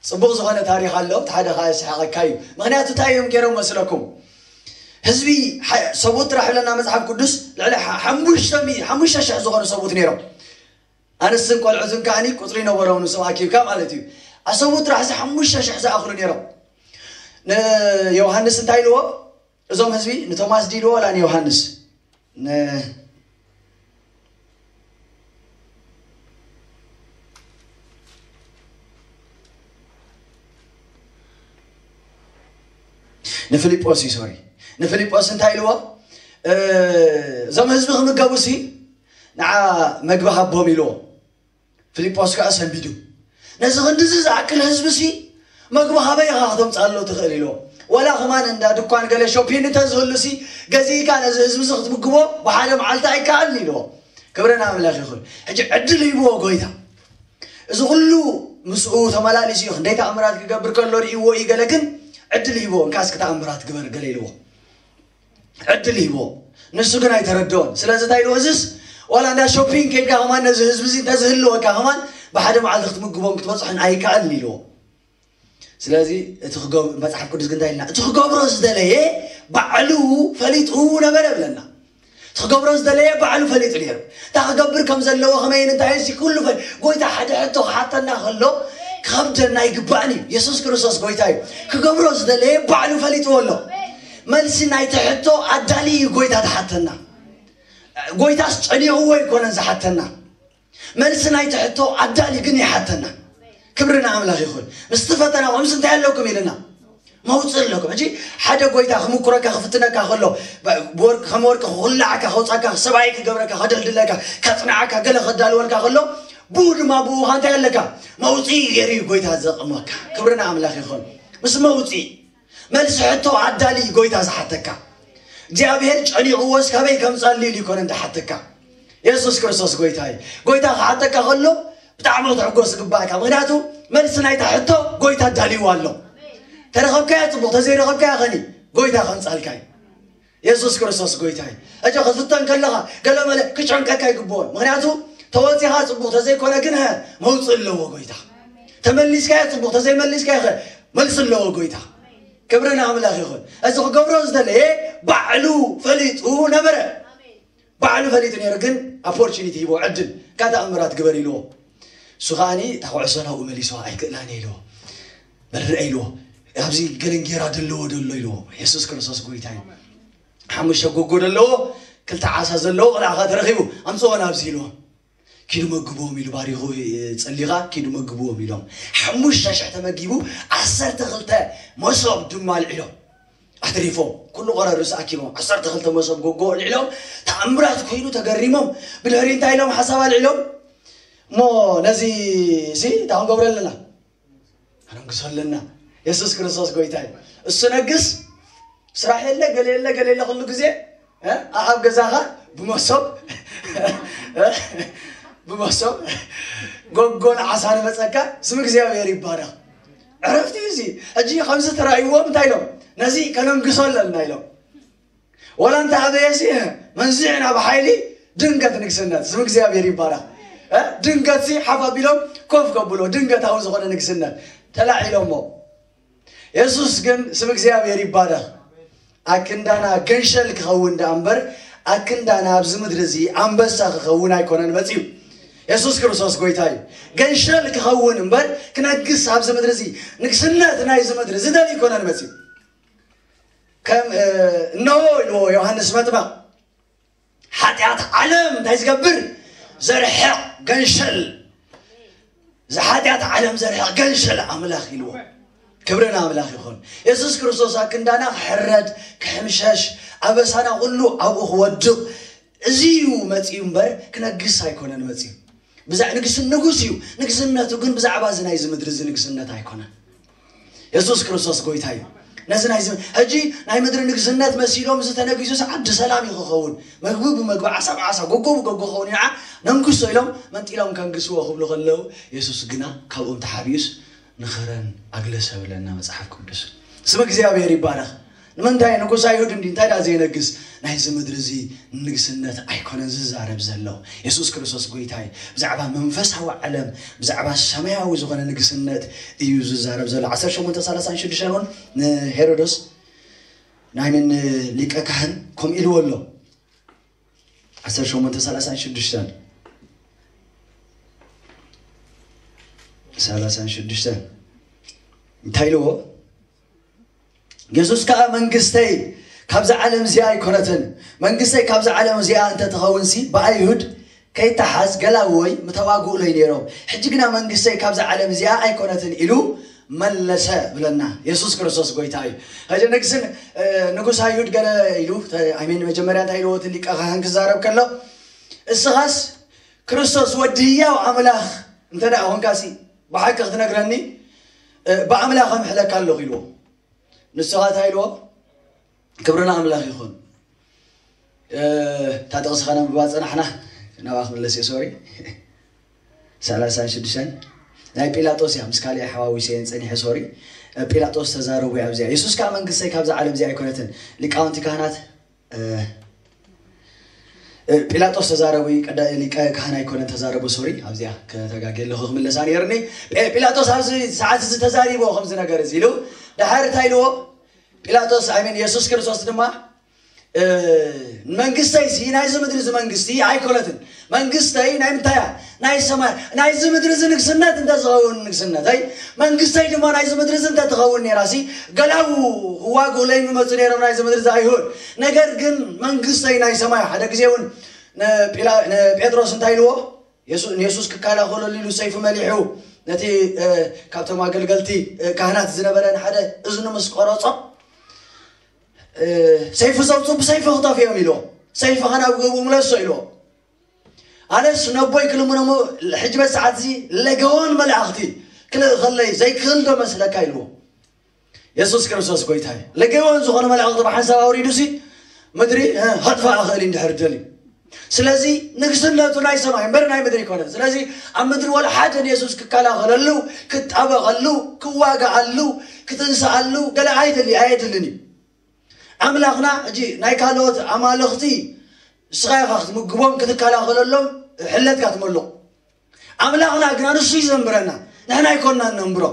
ፅቡቕ ዝኾነ ታሪክ ኣሎ። እቲ ሓደ ከዓ ዝስሓቐካ እዩ። ምክንያቱ እንታይ እዮም ገይሮም መስለኩም? ህዝቢ ሓ- ሰብኡት ጥራሕ ብለና መፅሓፍ ቅዱስ ልዕሊ ሓ- ሓሙሽተ ሚእቲ ሓሙሽተ ሽሕ ዝኾኑ ሰብኡት ነይሮም። ኣንስትን ቆልዑትን ከዓኒ ቁፅሪ ነበሮም ንሶም ኣኪብካ ማለት እዩ። ኣሰብኡት ጥራሕ እዚ ሓሙሽተ ሽሕ ዝኣኽሉ ነይሮም። ንዮሃንስ እንታይ ኢልዎ? እዞም ህዝቢ ንቶማስ ድዩ ኢልዎ ዋላ ንዮሃንስ? ን- ንፊልጶስ እዩ ሶሪ። ንፊልጶስ እንታይ ኢልዎ? እ፣ እዞም ህዝቢ ክምገቡ ሲ ንዓ መግቢ ሃቦም ኢልዎ። ፊልጶስ ከዓ ሰንቢዱ ነዚ ክንድዚ ዝኣክል ህዝቢ ሲ መግቢ ካበይ ኢኻ ክተምፅኣሎ ትኽእል ኢልዎ። ወላ ከማን እንዳ ድኳን ገለ ሾፒን እንተዝህሉ ሲ ገዚእካ ነዚ ህዝቢ እዚ ክትምግቦ ብሓደ መዓልቲ ኣይከኣልን ኢልዎ። ክብረና ኣምላኽ ይኹን። ሕጂ ዕድል ሂብዎ ጎይታ። እዚ ኩሉ ምስኡ ተመላሊሱ እዩ ክንደይ ተኣምራት ክገብር ከሎ ርእይዎ እዩ። ገለ ግን ዕድል ሂብዎ እንካስኪ ተኣምራት ግበር ገለ ኢልዎ። ዕድል ሂቦ ንሱ ግን ኣይተረድኦን። ስለዚ እንታይ ኢልዎ? እዚስ ዋላ እንዳ ሾፒንግ ከይድካ ከማን ነዚ ህዝቢ እዚ እንተዝህልወካ ከማን ብሓደ መዓልቲ ክትምግቦም ክትበፅሖን ኣይከኣልን ኢልዎ። ስለዚ እቲ ክገብ- መፅሓፍ ቅዱስ ግን እንታይ ኢልና? እቲ ክገብሮ ዝደለየ ባዕሉ ፈሊጡ ነበረ ብለና። እቲ ክገብሮ ዝደለየ ባዕሉ ፈሊጡ ነይሩ። እንታይ ክገብር ከም ዘለዎ፣ ከመይን እንታይ እዚ ኩሉ ፈ- ጎይታ ሓደ ሕቶ ክሓተና ከሎ ክኸብደና ይግባእን እዩ። የሱስ ክርስቶስ ጎይታ እዩ። ክገብሮ ዝደለየ ባዕሉ ፈሊጥዎ ኣሎ። መልሲ ናይቲ ሕቶ ኣዳሊ እዩ ጎይታ ዝሓተና። ጎይታስ ጨኒቕዎ ኣይኮነን ዝሓተና። መልሲ ናይቲ ሕቶ ኣዳሊ ግን ይሓተና። ክብሪ ንኣምላኽ ይኹን። ምስቲ ፈተና ከምዚ እንታይ ኣለኩም ኢልና? መውፅእ ኣለኩም። ሕጂ ሓደ ጎይታ ክምኩረካ ክፍትነካ ከሎ፣ ብወርቂ ከም ወርቂ ክኹላዓካ ከውፃካ፣ ሰብኣይ ክገብረካ ከደልድለካ ከፅንዓካ ገለ ከዳልወልካ ከሎ፣ ብኡ ድማ ብኡ እንታይ ኣለካ? መውፅኢ ገይሩ እዩ ጎይታ ዘቕመካ። ክብሪ ንኣምላኽ ይኹን። ምስ መውፅኢ መልሲ ሕቶ ኣዳሊ ጎይታ ዝሓተካ። እግዚኣብሔር ጨኒቕዎስ ካበይ ከምፃሉ ኢሉ ይኮነ እንዳሓተካ። የሱስ ክርስቶስ ጎይታ እዩ። ጎይታ ክሓተካ ከሎ ብጣዕሚ ክትሕጎስ ዝግባእካ፣ ምክንያቱ መልሲ ናይታ ሕቶ ጎይታ ኣዳልይዋ ኣሎ። ተረኸብካያ ፅቡቅ፣ ተዘይረኸብካያ ኸኒ ጎይታ ከምፃልካ እዩ። የሱስ ክርስቶስ ጎይታ እዩ። እጆ ክትፍተን ከለኻ ገለመለ ክጨንቀካ ይግብኦን፣ ምክንያቱ ተወፂኻ ፅቡቅ ተዘይኮነ ግን ሀ መውፅእ ኣለዎ ጎይታ። ተመሊስካዮ ፅቡቅ ተዘይመሊስካዮ ኸ መልሲ ኣለዎ ጎይታ። ክብሪ ንኣምላኽ ይኹን። እዚ ክገብሮ ዝደለየ ባዕሉ ፈሊጡ ነበረ። ባዕሉ ፈሊጡ ነይሩ፣ ግን ኣፖርቹኒቲ ሂቦ፣ ዕድል፣ እካ ተኣምራት ግበር ኢልዎ። እሱ ከዓኒ እታ ኩዕሶ ናብኡ መሊስዋ ኣይክእላን እየ ኢልዎ። በርድአ ኢልዎ። ኣብዚ ገለንጌራ ደለዎ ደሎ ኢልዎ። የሱስ ክርስቶስ ጎይታ እዩ። ሓሙሽተ ጎጎ ደለዎ፣ ክልተ ዓሳ ዘለዎ ቆልዓ ከኣ ተረኺቡ፣ ኣምፅኦ ናብዚ ኢልዎ። ኪዱ መግብዎም ኢሉ ባሪኹ፣ ጸሊኻ ኪዱ መግብዎም ኢሎም። ሓሙሽተ ሽሕ ተመጊቡ፣ ዓሰርተ ክልተ መሶብ ድማ ኣልዒሎም። ኣትሪፎም ኩሉ ቆረር ርእሲ ኣኪቦም ዓሰርተ ክልተ መሶብ ጎጎ ኣልዒሎም። ተኣምራት ኮይኑ ተገሪሞም። ብድሕሪ እንታይ ኢሎም ሓሳብ ኣልዒሎም? እሞ ነዚ ሲ እንታይ ክንገብሮ ኣለና? ኣነንግሶ ኣለና። የሱስ ክርስቶስ ጎይታ እዩ። እሱ ነግስ፣ ስራሕ የለ፣ ገለ የለ፣ ገለ የለ፣ ኩሉ ግዜ እ? ኣብ ገዛኻ ብመሶብ እ? ብመሶብ ጎጎን ዓሳ ንመጸካ። ስም እግዚኣብሔር ይባረኽ። ዕረፍቲ እዩ እዚ። ሕጂ ከምዚ ተራእይዎም እንታይ ኢሎም? ነዚ ከነንግሶ ኣለና ኢሎም። ወላ እንተ ኣበየሲ መንዚዕና ብሓይሊ ድንገት ንግስነት። ስም እግዚኣብሔር ይባረኽ። እ? ድንገት ሲ ሓፍ ኣቢሎም ኮፍ ከብሎ ድንገታዊ ዝኾነ ንግስነት ተላዒሎሞ። የሱስ ግን ስም እግዚኣብሔር ይባረኽ። ኣክንዳና ገንሸል ክኸውን ደኣ እምበር ኣክንዳና ኣብዚ ምድሪ እዚ ኣንበሳ ክኸውን ኣይኮነን መጺኡ። የሱስ ክርስቶስ ጎይታ እዩ። ገንሸል ክኸውን እምበር ክነግስ ኣብዚ ምድሪ እዚ ንግስነት ናይዚ ምድሪ ዝደሊ ኣይኮነን መጺኡ። ከም እ፣ እነሆ ኢልዎ ዮሃንስ መጥምቕ ሓጢኣት ዓለም እንታይ ዝገብር ዘርሕቕ ገንሸል፣ ዝሓጢኣት ዓለም ዘርሕቕ ገንሸል ኣምላኽ ኢልዎ። ክብሪ ንኣምላኽ ይኹን። የሱስ ክርስቶስ ኣክንዳና ክሕረድ ክሕምሸሽ ኣበሳና ኩሉ ኣብኡ ክወድቕ እዚ እዩ መጺኡ እምበር ክነግስ ኣይኮነን መጺኡ። ብዛዕ ንግስ ንጉስ እዩ። ንግስነቱ ግን ብዛዕባ እዚ ናይዚ ምድሪ እዚ ንግስነት ኣይኮነን። የሱስ ክርስቶስ ጎይታ እዩ። ነዚ ናይ ሕጂ ናይ ምድሪ ንግስነት መሲሎም ዝተነግሱ ዓዲ ሰላም እዩ ክኸውን። መግቢ ብመግቢ ዓሳ ብዓሳ ጎጎ ብጎጎ ክኸውን ኢና ነንግሶ ኢሎም መንጢሎም ከንግስዎ ክብሉ ከለዉ የሱስ ግና ካብኦም ተሓቢኡስ ንኸረን ኣግለሰ ብለና መጽሓፍ ቅዱስ። ስም እግዚኣብሔር ይባረኽ። ንምንታይ ንጉስ ኣይሁድ እንዲ እንታይ ዳ ዘይነግስ? ናይዚ ምድሪ እዚ ንግስነት ኣይኮነን ዝዛረብ ዘሎ። የሱስ ክርስቶስ ጎይታ እዩ። ብዛዕባ መንፈሳዊ ዓለም ብዛዕባ ሰማያዊ ዝኾነ ንግስነት እዩ ዝዛረብ ዘሎ። ዓሰርተ ሸሞንተ ሰላሳን ሽዱሽተን እውን ንሄሮዶስ ናይ ምን ሊቀ ካህን ከምኡ ኢልዎ ኣሎ። ዓሰርተ ሸሞንተ ሰላሳን ሽዱሽተን ሰላሳን ሽዱሽተን እንታይ ኢልዎ? የሱስ ከኣ መንግስተይ ካብዛ ዓለም እዚኣ ኣይኮነትን። መንግስተይ ካብዛ ዓለም እዚኣ እንተትኸውንሲ ብኣይሁድ ከይተሓዝ ገላውወይ ምተዋግኡለይ ነይሮም። ሕጂ ግና መንግስተይ ካብዛ ዓለም እዚኣ ኣይኮነትን ኢሉ መለሰ ብለና። የሱስ ክርስቶስ ጎይታ እዩ። ሕጂ ንግስን ንጉስ ኣይሁድ ገለ ኢሉ ኣይሜን መጀመርያ እንታይ ኢልዎ እቲ ሊቀ ካህን ክዛረብ ከሎ እስኻስ ክርስቶስ ወዲ ህያው ኣምላኽ እንተ ደኣ ኾንካሲ ብሓቂ ክትነግረኒ ብኣምላኽ ኣምሕለካ ኣለኹ ኢልዎ። ንስኻ እንታይ ኢልዎ? ክብሪ ንኣምላኽ ይኹን። እታ ጥቕሲ ከነንብባ ዝጸናሕና ናብኣ ክምለስ እየ። ሶሪ፣ ሰላሳን ሽዱሽተን ናይ ጲላጦስ እያ። ምስ ካልእ ሓዋዊሰየን ጸኒሐ። ሶሪ፣ ጲላጦስ ተዛረቡ እያ ኣብዚኣ። የሱስ ከኣ መንግስተይ ካብዛ ዓለም እዚኣ ኣይኮነትን። ሊቃውንቲ ካህናት እ፣ ጲላጦስ ተዛረቡ፣ ቀዳ-፣ ሊቀ ካህን ኣይኮነን ተዛረቡ፣ ሶሪ፣ ኣብዚኣ ከተጋግየ ኣለኹ፣ ክምለሳ ነይርኒ። እ፣ ጲላጦስ ኣብዚ ሰዓት እዚ ተዛሪቦ ከምዚ ነገር እዚ ኢሉ፣ ደሓር እንታይ ኢልዎ? ጲላጦስ፣ ኣይ ሚን፣ የሱስ ክርስቶስ ድማ፣ እ፣ መንግስተይ ሲ ናይዚ ምድሪ እዚ መንግስቲ ኣይኮነትን። መንግስተይ ናይ ምንታይ እያ? ናይ ሰማይ። ናይዚ ምድሪ እዚ ንግስነት እንተ ዝኸውን ንግስነተይ፣ መንግስተይ ድማ ናይዚ ምድሪ እዚ እንተ ትኸውን ነይራ ሲ፣ ገላው ክዋግኡለይ ምመጹ ነይሮም ናይዚ ምድሪ እዚ ኣይሁድ። ነገር ግን መንግስተይ ናይ ሰማይ። ሓደ ግዜ እውን ንጲላ-፣ ንጴጥሮስ እንታይ ኢልዎ? የሱ-፣ ንየሱስ ክከላኸለሉ ኢሉ ሰይፉ መሊሑ ነቲ፣ እ፣ ካብቶም ኣገልገልቲ፣ እ፣ ካህናት ዝነበረ ንሓደ እዝኑ ምስ ቆረጾ፣ እ፣ ሰይፉ ዘውጽኡ ብሰይፊ ክጠፍኦም ኢልዎ። ሰይፍኻ ናብ ገቡ ምለሶ ኢልዎ። ኣነስ ነቦይ ክልምኖ እሞ ሕጂ በዚ ሰዓት እዚ ለገዎን መላእኽቲ ክልእኸለይ ዘይክእል ዶ መስለካ ኢልዎ። የሱስ ክርስቶስ ጎይታ እዩ። ለገዎን ዝኾነ መላእኽቲ ብሓንሳብ ኣውሪዱ ሲ ምድሪ፣ እ፣ ከጥፋእ ክእል እዩ እንድሕር ደልዩ። ስለዚ ንግስነቱ ናይ ሰማይ እምበር ናይ ምድሪ ኣይኮነን። ስለዚ ኣብ ምድሪ ወላ ሓደ ንየሱስ ክከላኸለሉ፣ ክጣበቐሉ፣ ክዋጋኣሉ፣ ክትንስኣሉ ገለ ኣይደሊ-፣ ኣየድልን እዩ። ኣምላኽና ሕጂ ናይ ካልኦት ኣማልኽቲ ንስኻ ኢኻ ክትምግቦም ክትከላኸለሎም ሕለትካ ትመልቕ። ኣምላኽና ግና ንሱ እዩ ዘንብረና፣ ንሕና ኣይኮንና እነንብሮ።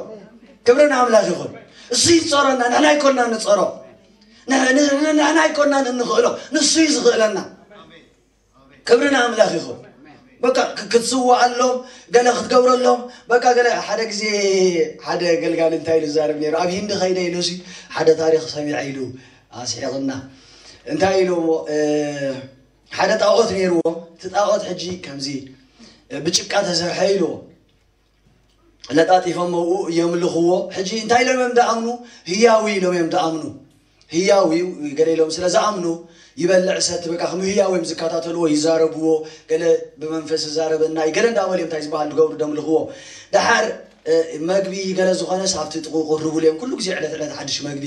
ክብሪ ንኣምላኽ ይኹን። እሱ እዩ ዝጾረና፣ ንሕና ኣይኮንና ንጾሮ። ንሕ-፣ ንሕ-፣ ንሕና ኣይኮንና እንኽእሎ፣ ንሱ እዩ ዝኽእለና። ክብሪ ንኣምላኽ ይኹን። በቃ ክ-፣ ክትስውኣሎም፣ ገለ ክትገብረሎም፣ በቃ ገለ። ሓደ ግዜ ሓደ ገልጋሊ እንታይ ኢሉ ዝዛረብ ነይሩ፣ ኣብ ሂንዲ ከይደ ኢሉ ሲ ሓደ ታሪኽ ሰሚዐ ኢሉ ኣስሒቕና። እንታይ ኢሉ እሞ፣ እ፣ ሓደ ጣዖት ነይርዎ። እቲ ጣዖት ሕጂ ከምዚ፣ እ፣ ብጭቃ ተሰርሐ ኢልዎ። ለጣጢፎም ኣብኡ የምልኽዎ። ሕጂ እንታይ ኢሎም እዮም ደኣምኑ? ህያው ኢሎም እዮም ደኣምኑ። ህያው እዩ ገለ ኢሎም ስለ ዝኣምኑ፣ ይበልዕ ሰቲ፣ በቃ ከም ህያው እዮም ዝከታተልዎ፣ ይዛረብዎ። ገለ ብመንፈስ ዝዛረበና እዩ፣ ገለ እንዳበሉ እዮም እንታይ ዝበሃል ዝገብሩ ደምልኽዎ። ደሓር፣ እ፣ መግቢ ገለ ዝኾነስ ኣብቲ ጥቕኡ ቅርቡሉ እዮም። ኩሉ ግዜ ዕለት ዕለት ሓድሽ መግቢ፣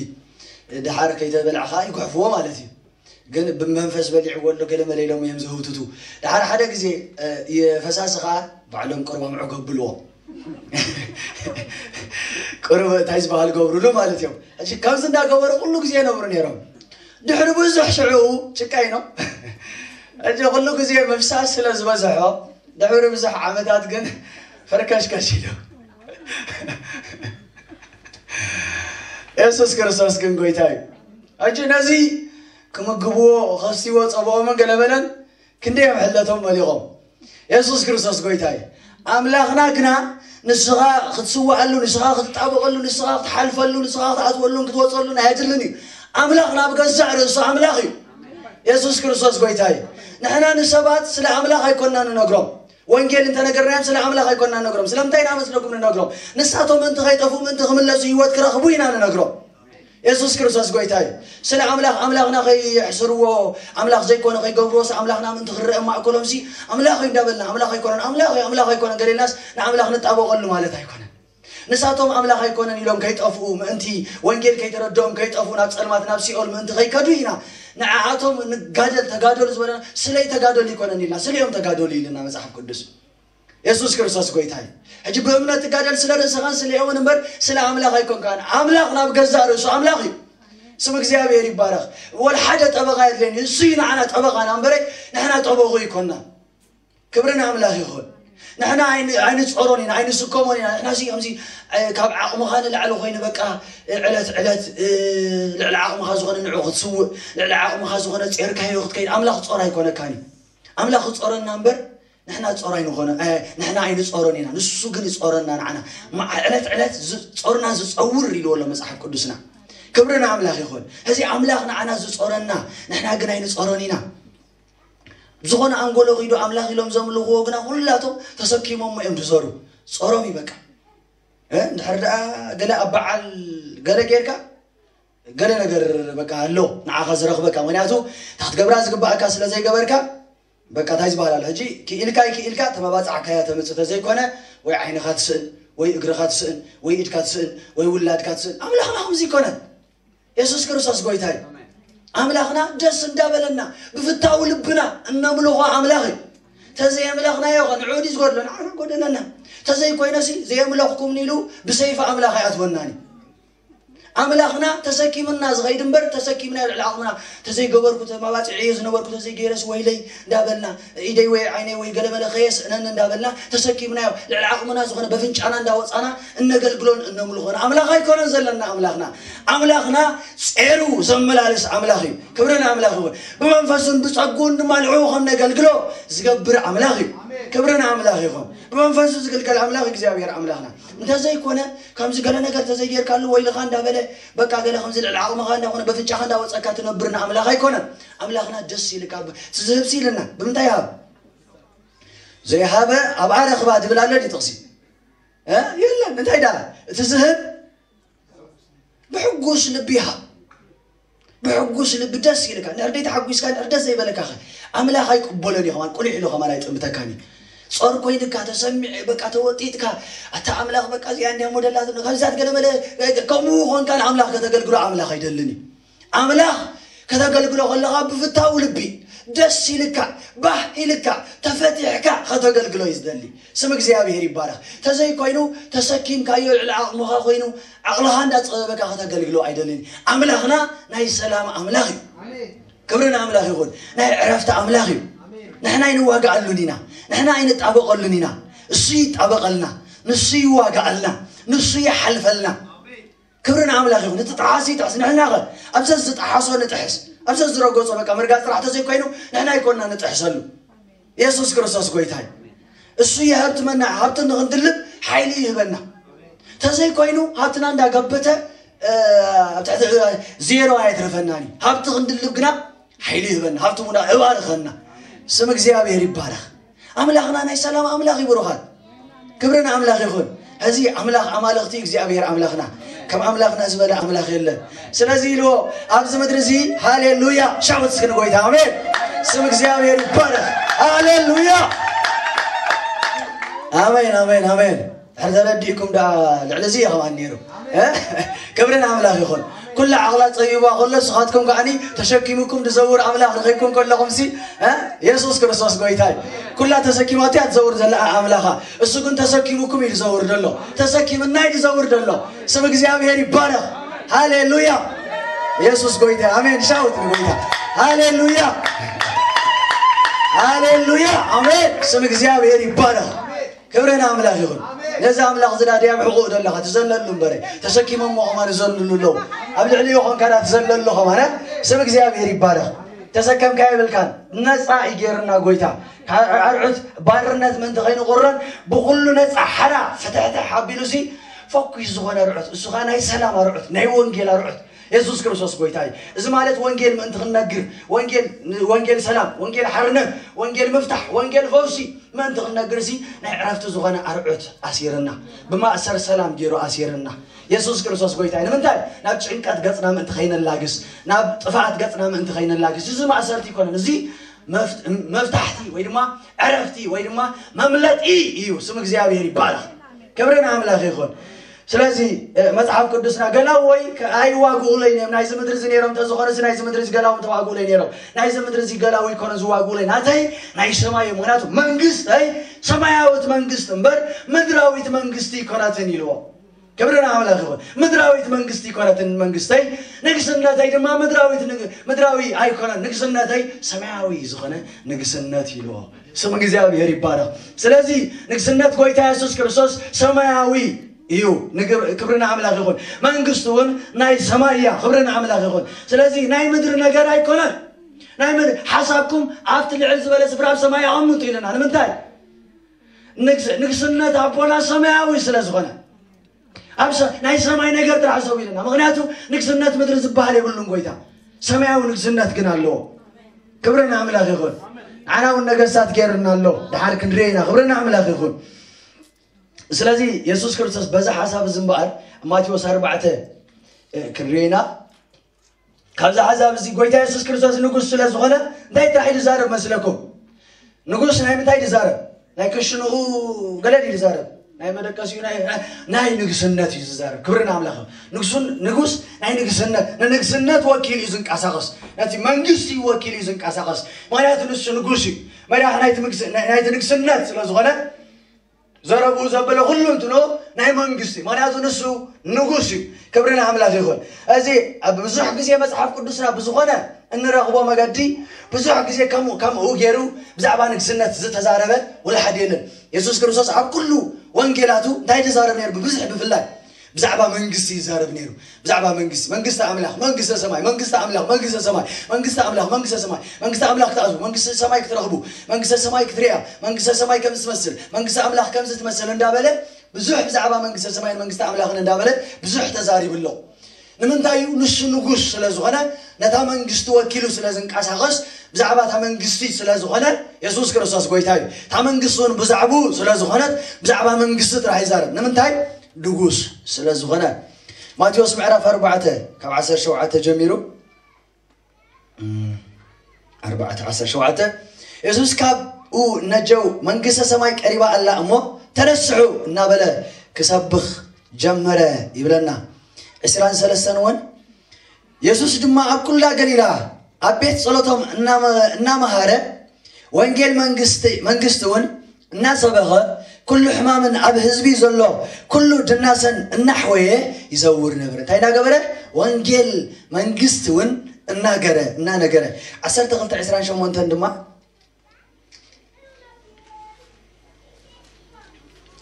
እ፣ ደሓር ከይተበልዐ ኸዓ ይጉሕፍዎ ማለት እዩ። ግን ብመንፈስ በሊዕዎ ኣሎ ገለ መለ ኢሎም እዮም ዝህውትቱ። ደሓር ሓደ ግዜ፣ እ፣ የፈሳሲ ኸዓ ባዕሎም ቅርቦም ዕገብ ብልዎ። ቅሩብ እንታይ ዝበሃል ገብሩሉ ማለት እዮም። ሕጂ ከምዚ እንዳገበሩ ኩሉ ግዜ ይነብሩ ነይሮም። ድሕሪ ብዙሕ ሽዑ ጭቃይ ነው። ሕጂ ኩሉ ግዜ ምፍሳስ ስለ ዝበዝሖ ድሕሪ ብዙሕ ዓመታት ግን ፈርከሽከሽ ኢሉ። የሱስ ክርስቶስ ግን ጎይታ እዩ። ሕጂ ነዚ ክምግብዎ፣ ከስትይዎ ጸብኦምን ገለ በለን ክንደይ እዮም ሕለቶም መሊቖም። የሱስ ክርስቶስ ጎይታ እዩ። ኣምላኽና ግና ንስኻ ክትስዋኣሉ፣ ንስኻ ክትጣበቐሉ፣ ንስኻ ክትሓልፈሉ፣ ንስኻ ክትኣትወሉን ክትወፀሉን ኣየድልን እዩ። ኣምላኽ ናብ ገዛእ ርእሱ ኣምላኽ እዩ። የሱስ ክርስቶስ ጎይታ እዩ። ንሕና ንሰባት ስለ ኣምላኽ ኣይኮንና ንነግሮም። ወንጌል እንተነገርናዮም ስለ ኣምላኽ ኣይኮንና ንነግሮም። ስለምንታይ ኢና መስለኩም ንነግሮም? ንሳቶም ምእንቲ ከይጠፍኡ፣ ምእንቲ ክምለሱ፣ ህይወት ክረኽቡ ኢና ንነግሮም። የሱስ ክርስቶስ ጎይታ እዩ። ስለ ኣምላኽ፣ ኣምላኽና ከይሕስርዎ፣ ኣምላኽ ዘይኮነ ከይገብርዎ፣ ስ ኣምላኽና ምእንቲ ክረአ ማእከሎም ሲ ኣምላኽ እዩ እንዳበልና፣ ኣምላኽ ኣይኮነን፣ ኣምላኽ እዩ፣ ኣምላኽ ኣይኮነን ገለ ኢልናስ ንኣምላኽ ንጣበቐሉ ማለት ኣይኮነን። ንሳቶም ኣምላኽ ኣይኮነን ኢሎም ከይጠፍኡ፣ ምእንቲ ወንጌል ከይተረድኦም ከይጠፍኡ፣ ናብ ጸልማት ናብ ሲኦል ምእንቲ ከይከዱ ኢና ንዓኣቶም ንጋደል፣ ተጋደሉ ዝበለና። ስለይ ተጋደሉ ኣይኮነን ኢልና፣ ስለኦም ተጋደሉ ኢልና መጽሓፍ ቅዱስ። የሱስ ክርስቶስ ጎይታ እዩ። ሕጂ ብእምነት ትጋደል ስለ ርእስኻን ስለኦምን እምበር ስለ ኣምላኽ ኣይኮንካን። ኣምላኽ ናብ ገዛእ ርእሱ ኣምላኽ እዩ። ስም እግዚኣብሔር ይባረኽ። ወላ ሓደ ጠበቓ የድልየን እዩ። እሱ እዩ ንዓና ጠበቓና እምበረ ንሕና ጠበቑ ኣይኮንና። ክብሪ ንኣምላኽ ይኹን። ንሕና ኣይን-፣ ኣይንጾሮን ኢና፣ ኣይንስከሞን ኢና። ንሕና ሲ ከምዚ፣ እ፣ ካብ ዓቕምኻ ንላዕሊ ኮይኑ በቃ፣ እ፣ ዕለት ዕለት፣ እ፣ ልዕሊ ዓቕምኻ ዝኾነ ንዑ ክትስውእ፣ ልዕሊ ዓቕምኻ ዝኾነ ጼርካዮ ክትከይድ፣ ኣምላኽ ጾር ኣይኮነካን እዩ። ኣምላኽ ክጾረና እምበር ንሕና ጾር ኣይንኾነ፣ እ፣ ንሕና ኣይንጾሮን ኢና። ንሱ ግን ይጾረና ንዓና። መዓ-፣ ዕለት ዕለት ዝ-፣ ጾርና ዝጸውር ኢልዎ ኣሎ መጽሓፍ ቅዱስና። ክብሪ ንኣምላኽ ይኹን። ሕዚ ኣምላኽ ንዓና ዝጾረና፣ ንሕና ግን ኣይንጾሮን ኢና። ዝኾነ ኣንጎሎ ኺዱ ኣምላኽ ኢሎም ዘምልኽዎ ግና ኩላቶም ተሰኪሞሞ እዮም ዝዞሩ። ጾሮም እዩ በቃ። እ፣ እንድሕር ደኣ ገለ ኣብ በዓል ገለ ጌርካ፣ ገለ ነገር በቃ ኣሎ ንዓኻ ዝረኽበካ። ምኽንያቱ እታ ክትገብራ ዝግባኣካ ስለ ዘይገበርካ፣ በቃ እንታይ ዝበሃል ኣሎ ሕጂ፣ ክኢልካ ኣይክኢልካ ተመባጻዕካያ ተምጽእ ተዘይኮነ፣ ወይ ዓይንኻ ትስእን፣ ወይ እግርኻ ትስእን፣ ወይ ኢድካ ትስእን፣ ወይ ውላድካ ትስእን። ኣምላኽና ከምዚ ይኮነን። የሱስ ክርስቶስ ጎይታ እዩ። ኣምላኽና ደስ እንዳበለና ብፍታው ልብና እነምልኾ ኣምላኽ እዩ። ተዘየምለኽናዮ ኸ ንዑ ድዩ ዝጎድሎ? ንዓና ጎደለና። ተዘይኮይነሲ ዘየምለኽኩም ኢሉ ብሰይፊ ኣምላኽ ኣይኣትወናን እዩ። ኣምላኽና ተሰኪምና ዝኸይድ እምበር፣ ተሰኪምናዮ ልዕሊ ዓቕምና፣ ተዘይገበርኩ፣ ተማባፂዐዮ ዝነበርኩ ተዘይገይረስ ወይለይ እንዳበልና፣ ኢደይ ወይ ዓይነይ ወይ ገለመለ ከየስእነኒ እንዳበልና ተሰኪምናዮ። ልዕሊ ዓቕምና ዝኾነ በፍንጫና እንዳወፃና እነገልግሎን እነምልኾን ኣምላኽ ኣይኮነን ዘለና። ኣምላኽና ኣምላኽና ጼሩ ዘመላልስ ኣምላኽ እዩ። ክብሪ ንኣምላኽ ይኹን። ብመንፈሱን ብጸጉን ድማ ንዕኡ ከም ነገልግሎ ዝገብር ኣምላኽ እዩ። ክብሪ ንኣምላኽ ይኹን። ብመንፈሱ ዝግልገል ኣምላኽ እግዚኣብሔር ኣምላኽና። እንተዘይኮነ፣ ከምዚ ገለ ነገር ተዘይጌርካሉ ወይልኻ እንዳበለ፣ በቃ ገለ ከምዚ ልዕሊ ዓቕምኻ እንዳኾነ በፍንጫኻ እንዳወጸካ ትነብር ንኣምላኽ ኣይኮነን። ኣምላኽና ደስ ኢልካ ብ-፣ ትዝህብ ሲ ኢልና። ብምንታይ ይሃብ? ዘይሃበ ኣብ ኣረኽባ ድብል ኣሎ ድዩ ጥቕሲ? እ? የለን። እንታይ ደኣ? እቲ ዝህብ ብሕጉስ ልቢ ይሃብ። ብሕጉስ ልቢ ደስ ኢልካ፣ እንድሕር ደይ ተሓጒስካ፣ እንድሕር ደስ ዘይበለካ ኸ? ኣምላኽ ኣይቅበሎን እዩ፣ ከማን ቁሊሕ ኢሉ ከማን ኣይጥምተካን እዩ። ጾር ኮይንካ፣ ተሰሚዕ፣ በቃ ተወጢጥካ፣ ኣታ ኣምላኽ በቃ እዚኣ እንድያ ሞደላት፣ ካብዚኣት ገለ መለ፣ ከምኡ ኾንካ ንኣምላኽ ከተገልግሎ ኣምላኽ ኣይደልን እዩ። ኣምላኽ ከተገልግሎ ከለኻ ብፍታው ልቢ፣ ደስ ኢልካ፣ ባህ ኢልካ፣ ተፈቲሕካ ከተገልግሎ እዩ ዝደሊ። ስም እግዚኣብሔር ይባረኽ። ተዘይኮይኑ፣ ተሰኪምካዮ ልዕሊ ዓቕምኻ ኮይኑ፣ ዓቕልኻ እንዳጸበበካ ከተገልግሎ ኣይደልን። ኣምላኽና ናይ ሰላም ኣምላኽ እዩ። ኣሜን። ክብሪ ንኣምላኽ ይኹን። ናይ ዕረፍቲ ኣምላኽ እዩ። ኣሜን። ንሕና ኣይንዋጋኣሉን ኢና። ንሕና ኣይንጣበቐሉን ኢና። እሱ ይጣበቐልና። ንሱ ይዋጋኣልና። ንሱ ይሓልፈልና። ኣሜን። ክብሪ ንኣምላኽ ይኹን። እቲ ጠሓሲ ይጥሕስ። ንሕና ኸ ኣብዘ ዝጠሓሶ ንጥሕስ። ኣብዘ ዝረገጾ በቃ ምርጋጽ ጥራሕ ተዘይኮይኑ ንሕና ኣይኮንና ንጥሕሰሉ። የሱስ ክርስቶስ ጎይታ እዩ። እሱ የሀብትመና፣ ሃብቲ ንኽንድልብ ሓይሊ ይህበና። ተዘይኮይኑ ሃብትና እንዳገበተ፣ እ፣ ኣብ ትሕቲ፣ እ፣ ዜሮ ኣየትረፈናን እዩ። ሃብቲ ክንድልብ ግና ሓይሊ ይህበና። ሃብቲ ሙና እባርኸና። ስም እግዚኣብሔር ይባረኽ። ኣምላኽና ናይ ሰላም ኣምላኽ እዩ ብሩኻት። ክብሪ ንኣምላኽ ይኹን። ሕዚ ኣምላኽ ኣማልኽቲ እግዚኣብሔር ኣምላኽና፣ ከም ኣምላኽና ዝበለ ኣምላኽ የለን። ስለዚ ኢልዎ ኣብዚ ምድሪ እዚ ሃሌሉያ ሻውት እስኪ ንጎይታ ኣሜን። ስም እግዚኣብሔር ይባረኽ። ሃሌሉያ። ኣሜን፣ ኣሜን፣ ኣሜን። ድሕር ተረዲእኩም ደኣ ልዕሊ እዚ ይኸባን ነይሩ። እ? ክብሪ ንኣምላኽ ይኹን። ኩላ ዓቕላ ጸቢባ ከሎ ንስኻትኩም ከኣኒ ተሸኪሙኩም ዝዘውር ኣምላኽ ረኺብኩም ከለኹም ሲ፣ እ? የሱስ ክርስቶስ ጎይታ እዩ። ኩላ ተሰኪማቶ እያ ትዘውር ዘላ ኣምላኻ። እሱ ግን ተሰኪሙኩም እዩ ዝዘውር ዘሎ። ተሰኪምና እዩ ዝዘውር ዘሎ። ስም እግዚኣብሔር ይባረኽ። ሃሌሉያ። የሱስ ጎይታ። ኣሜን። ሻውት ንጎይታ። ሃሌሉያ። ሃሌሉያ። ኣሜን። ስም እግዚኣብሔር ይባረኽ። ክብሪ ንኣምላኽ ይኹን። ነዚ ኣምላኽ እዚ ዳ ድያም ሕቑኡ ዘለኻ ትዘለሉ እምበረ። ተሰኪሞሞ ኸማን ይዘልሉ ኣለዉ። ኣብ ልዕሊኡ ኾንካ ዳ ትዘለሉ ኸማን፣ እ? ስም እግዚኣብሔር ይባረኽ። ተሰከምካ የብልካን። ነፃ ይጌርና ጎይታ። ካብ ኣርዑት ባርነት ምእንቲ ከይንቑረን ብኹሉ ነፃ ሓራ ፍትሕትሕ ኣቢሉ ሲ ፈኩስ ዝኾነ ኣርዑት። እሱ ኸዓ ናይ ሰላም ኣርዑት፣ ናይ ወንጌል ኣርዑት። የሱስ ክርስቶስ ጎይታ እዩ። እዚ ማለት ወንጌል ምእንቲ ክንነግር፣ ወንጌል፣ ወንጌል ሰላም፣ ወንጌል ሓርነት፣ ወንጌል ምፍታሕ፣ ወንጌል ፈውሲ ምእንቲ ክንነግር ሲ ናይ ዕረፍቲ ዝኾነ ኣርዑት ኣሲርና። ብማእሰር ሰላም ገይሩ ኣሲርና። የሱስ ክርስቶስ ጎይታ እዩ። ንምንታይ? ናብ ጭንቀት ገጽና ምእንቲ ከይነላግስ፣ ናብ ጥፍኣት ገጽና ምእንቲ ከይነላግስ። እዚ ማእሰርቲ ይኮነን። እዚ መፍ-፣ መፍታሕቲ ወይ ድማ ዕረፍቲ ወይ ድማ መምለጢ እዩ። ስም እግዚኣብሔር ይባረኽ። ክብሪ ንኣምላኽ ይኹን። ስለዚ፣ እ፣ መጽሓፍ ቅዱስና ገላውይ ከ-፣ ኣይዋግኡለይ ነይሮም። ናይዚ ምድሪ እዚ ነይሮም እንተዝኾነ፣ እዚ ናይዚ ምድሪ እዚ ገላው ተዋግኡለይ ነይሮም። ናይዚ ምድሪ እዚ ገላውይ ይኮነ ዝዋግኡለይ። ናተይ ናይ ሰማይ እዩ። ምኽንያቱ መንግስተይ ሰማያዊት መንግስቲ እምበር ምድራዊት መንግስቲ ይኮነትን ኢልዎ። ክብሪ ንኣምላኽ ይኹን። ምድራዊት መንግስቲ ይኮነትን መንግስተይ፣ ንግስነተይ ድማ ምድራዊት ንግ-፣ ምድራዊ ኣይኮነን። ንግስነተይ ሰማያዊ ዝኾነ ንግስነት ኢልዎ። ስም እግዚኣብሔር ይባረኽ። ስለዚ ንግስነት ጎይታ የሱስ ክርስቶስ ሰማያዊ እዩ። ንግብ-፣ ክብሪ ንኣምላኽ ይኹን። መንግስቱ እውን ናይ ሰማይ እያ። ክብሪ ንኣምላኽ ይኹን። ስለዚ ናይ ምድሪ ነገር ኣይኮነን። ናይ ምድሪ ሓሳብኩም ኣብቲ ልዕል ዝበለ ስፍራ ኣብ ሰማይ ኣቐምጡ ኢለና። ንምንታይ? ንግስ-፣ ንግስነት ኣቦና ሰማያዊ ስለ ዝኾነ። ኣብ ሰ-፣ ናይ ሰማይ ነገር ጥራሕ ሰው ኢልና። ምኽንያቱ ንግስነት ምድሪ ዝበሃል የብሉን ጎይታ። ሰማያዊ ንግስነት ግን ኣለዎ። ክብሪ ንኣምላኽ ይኹን። ንዓና እውን ነገስታት ገይርና ኣሎ። ደሓር ክንሪኦ ኢና። ክብሪ ንኣምላኽ ይኹን። ስለዚ የሱስ ክርስቶስ በዛ ሓሳብ እዚ እምበኣር ኣብ ማቴዎስ ኣርባዕተ፣ እ፣ ክንሪኦ ኢና። ካብዚ ሓሳብ እዚ ጎይታ የሱስ ክርስቶስ ንጉስ ስለ ዝኾነ እንታይ ጥራሕ እዩ ዝዛረብ መስለኩም? ንጉስ ናይ ምንታይ ድዛረብ? ናይ ክሽንኡ ገለ ድዩ ዝዛረብ? ናይ መደቀሲኡ ናይ፣ ናይ ንግስነት እዩ ዝዛረብ። ክብሪ ንኣምላኽ። ንጉሱን፣ ንጉስ ናይ ንግስነት፣ ንንግስነት ወኪል እዩ ዝንቀሳቐስ። ነቲ መንግስቲ ወኪል እዩ ዝንቀሳቐስ። ምኽንያቱ ንሱ ንጉስ እዩ። መሪሕ ናይቲ ምግስ-፣ ናይ፣ ናይቲ ንግስነት ስለ ዝኾነ ዘረብኡ ዘበለ ኩሉ እንትኖ ናይ መንግስቲ። ምኽንያቱ ንሱ ንጉስ እዩ። ክብሪ ንኣምላኽ ይኹን። እዚ ኣብ ብዙሕ ግዜ መጽሓፍ ቅዱስና ብዝኾነ እንረኽቦ መገዲ ብዙሕ ግዜ ከምኡ ከምኡ ገይሩ ብዛዕባ ንግስነት ዝተዛረበ ወላ ሓደ የለን። የሱስ ክርስቶስ ኣብ ኩሉ ወንጌላቱ እንታይ ይዛረብ ነይሩ? ብብዝሒ ብፍላይ ብዛዕባ መንግስቲ ይዛረብ ነይሩ። ብዛዕባ መንግስቲ፣ መንግስቲ ኣምላኽ፣ መንግስተ ሰማይ፣ መንግስቲ ኣምላኽ፣ መንግስተ ሰማይ፣ መንግስቲ ኣምላኽ፣ መንግስተ ሰማይ፣ መንግስቲ ኣምላኽ ክትኣትዉ፣ መንግስቲ ሰማይ ክትረኽቡ፣ መንግስተ ሰማይ ክትሪኣ፣ መንግስተ ሰማይ ከም ዝትመስል፣ መንግስቲ ኣምላኽ ከም ዝትመስል እንዳበለ ብዙሕ ብዛዕባ መንግስተ ሰማይን መንግስቲ ኣምላኽን እንዳበለ ብዙሕ ተዛሪቡ ኣሎ። ንምንታይ እዩ? ንሱ ንጉስ ስለ ዝኾነ፣ ነታ መንግስቲ ወኪሉ ስለ ዝንቀሳቐስ፣ ብዛዕባ እታ መንግስቲ ስለ ዝኾነ፣ የሱስ ክርስቶስ ጎይታ እዩ። እታ መንግስቲ እውን ብዛዕባኡ ስለ ዝኾነት፣ ብዛዕባ መንግስቲ ጥራሕ ይዛረብ። ንምንታይ? ንጉስ ስለ ዝኾነ። ማቴዎስ ምዕራፍ ኣርባዕተ ካብ ዓሰርተ ሸውዓተ ጀሚሩ፣ እም፣ ኣርባዕተ ዓሰርተ ሸውዓተ፣ የሱስ ካብኡ ነጀው፣ መንግስተ ሰማይ ቀሪባ ኣላ እሞ ተነስሑ እናበለ ክሰብኽ ጀመረ ይብለና። ዕስራን ሰለስተን እውን፣ የሱስ ድማ ኣብ ኩላ ገሊላ ኣብ ቤት ጸሎቶም እናመ-፣ እናመሃረ፣ ወንጌል መንግስቲ፣ መንግስቲ እውን እናሰበኸ፣ ኩሉ ሕማምን ኣብ ህዝቢ ዘሎ ኩሉ ድናሰን እናሕወየ ይዘውር ነበረ። እንታይ እናገበረ? ወንጌል መንግስቲ እውን እናገረ፣ እናነገረ። ዓሰርተ ክልተ ዕስራን ሸሞንተን ድማ፣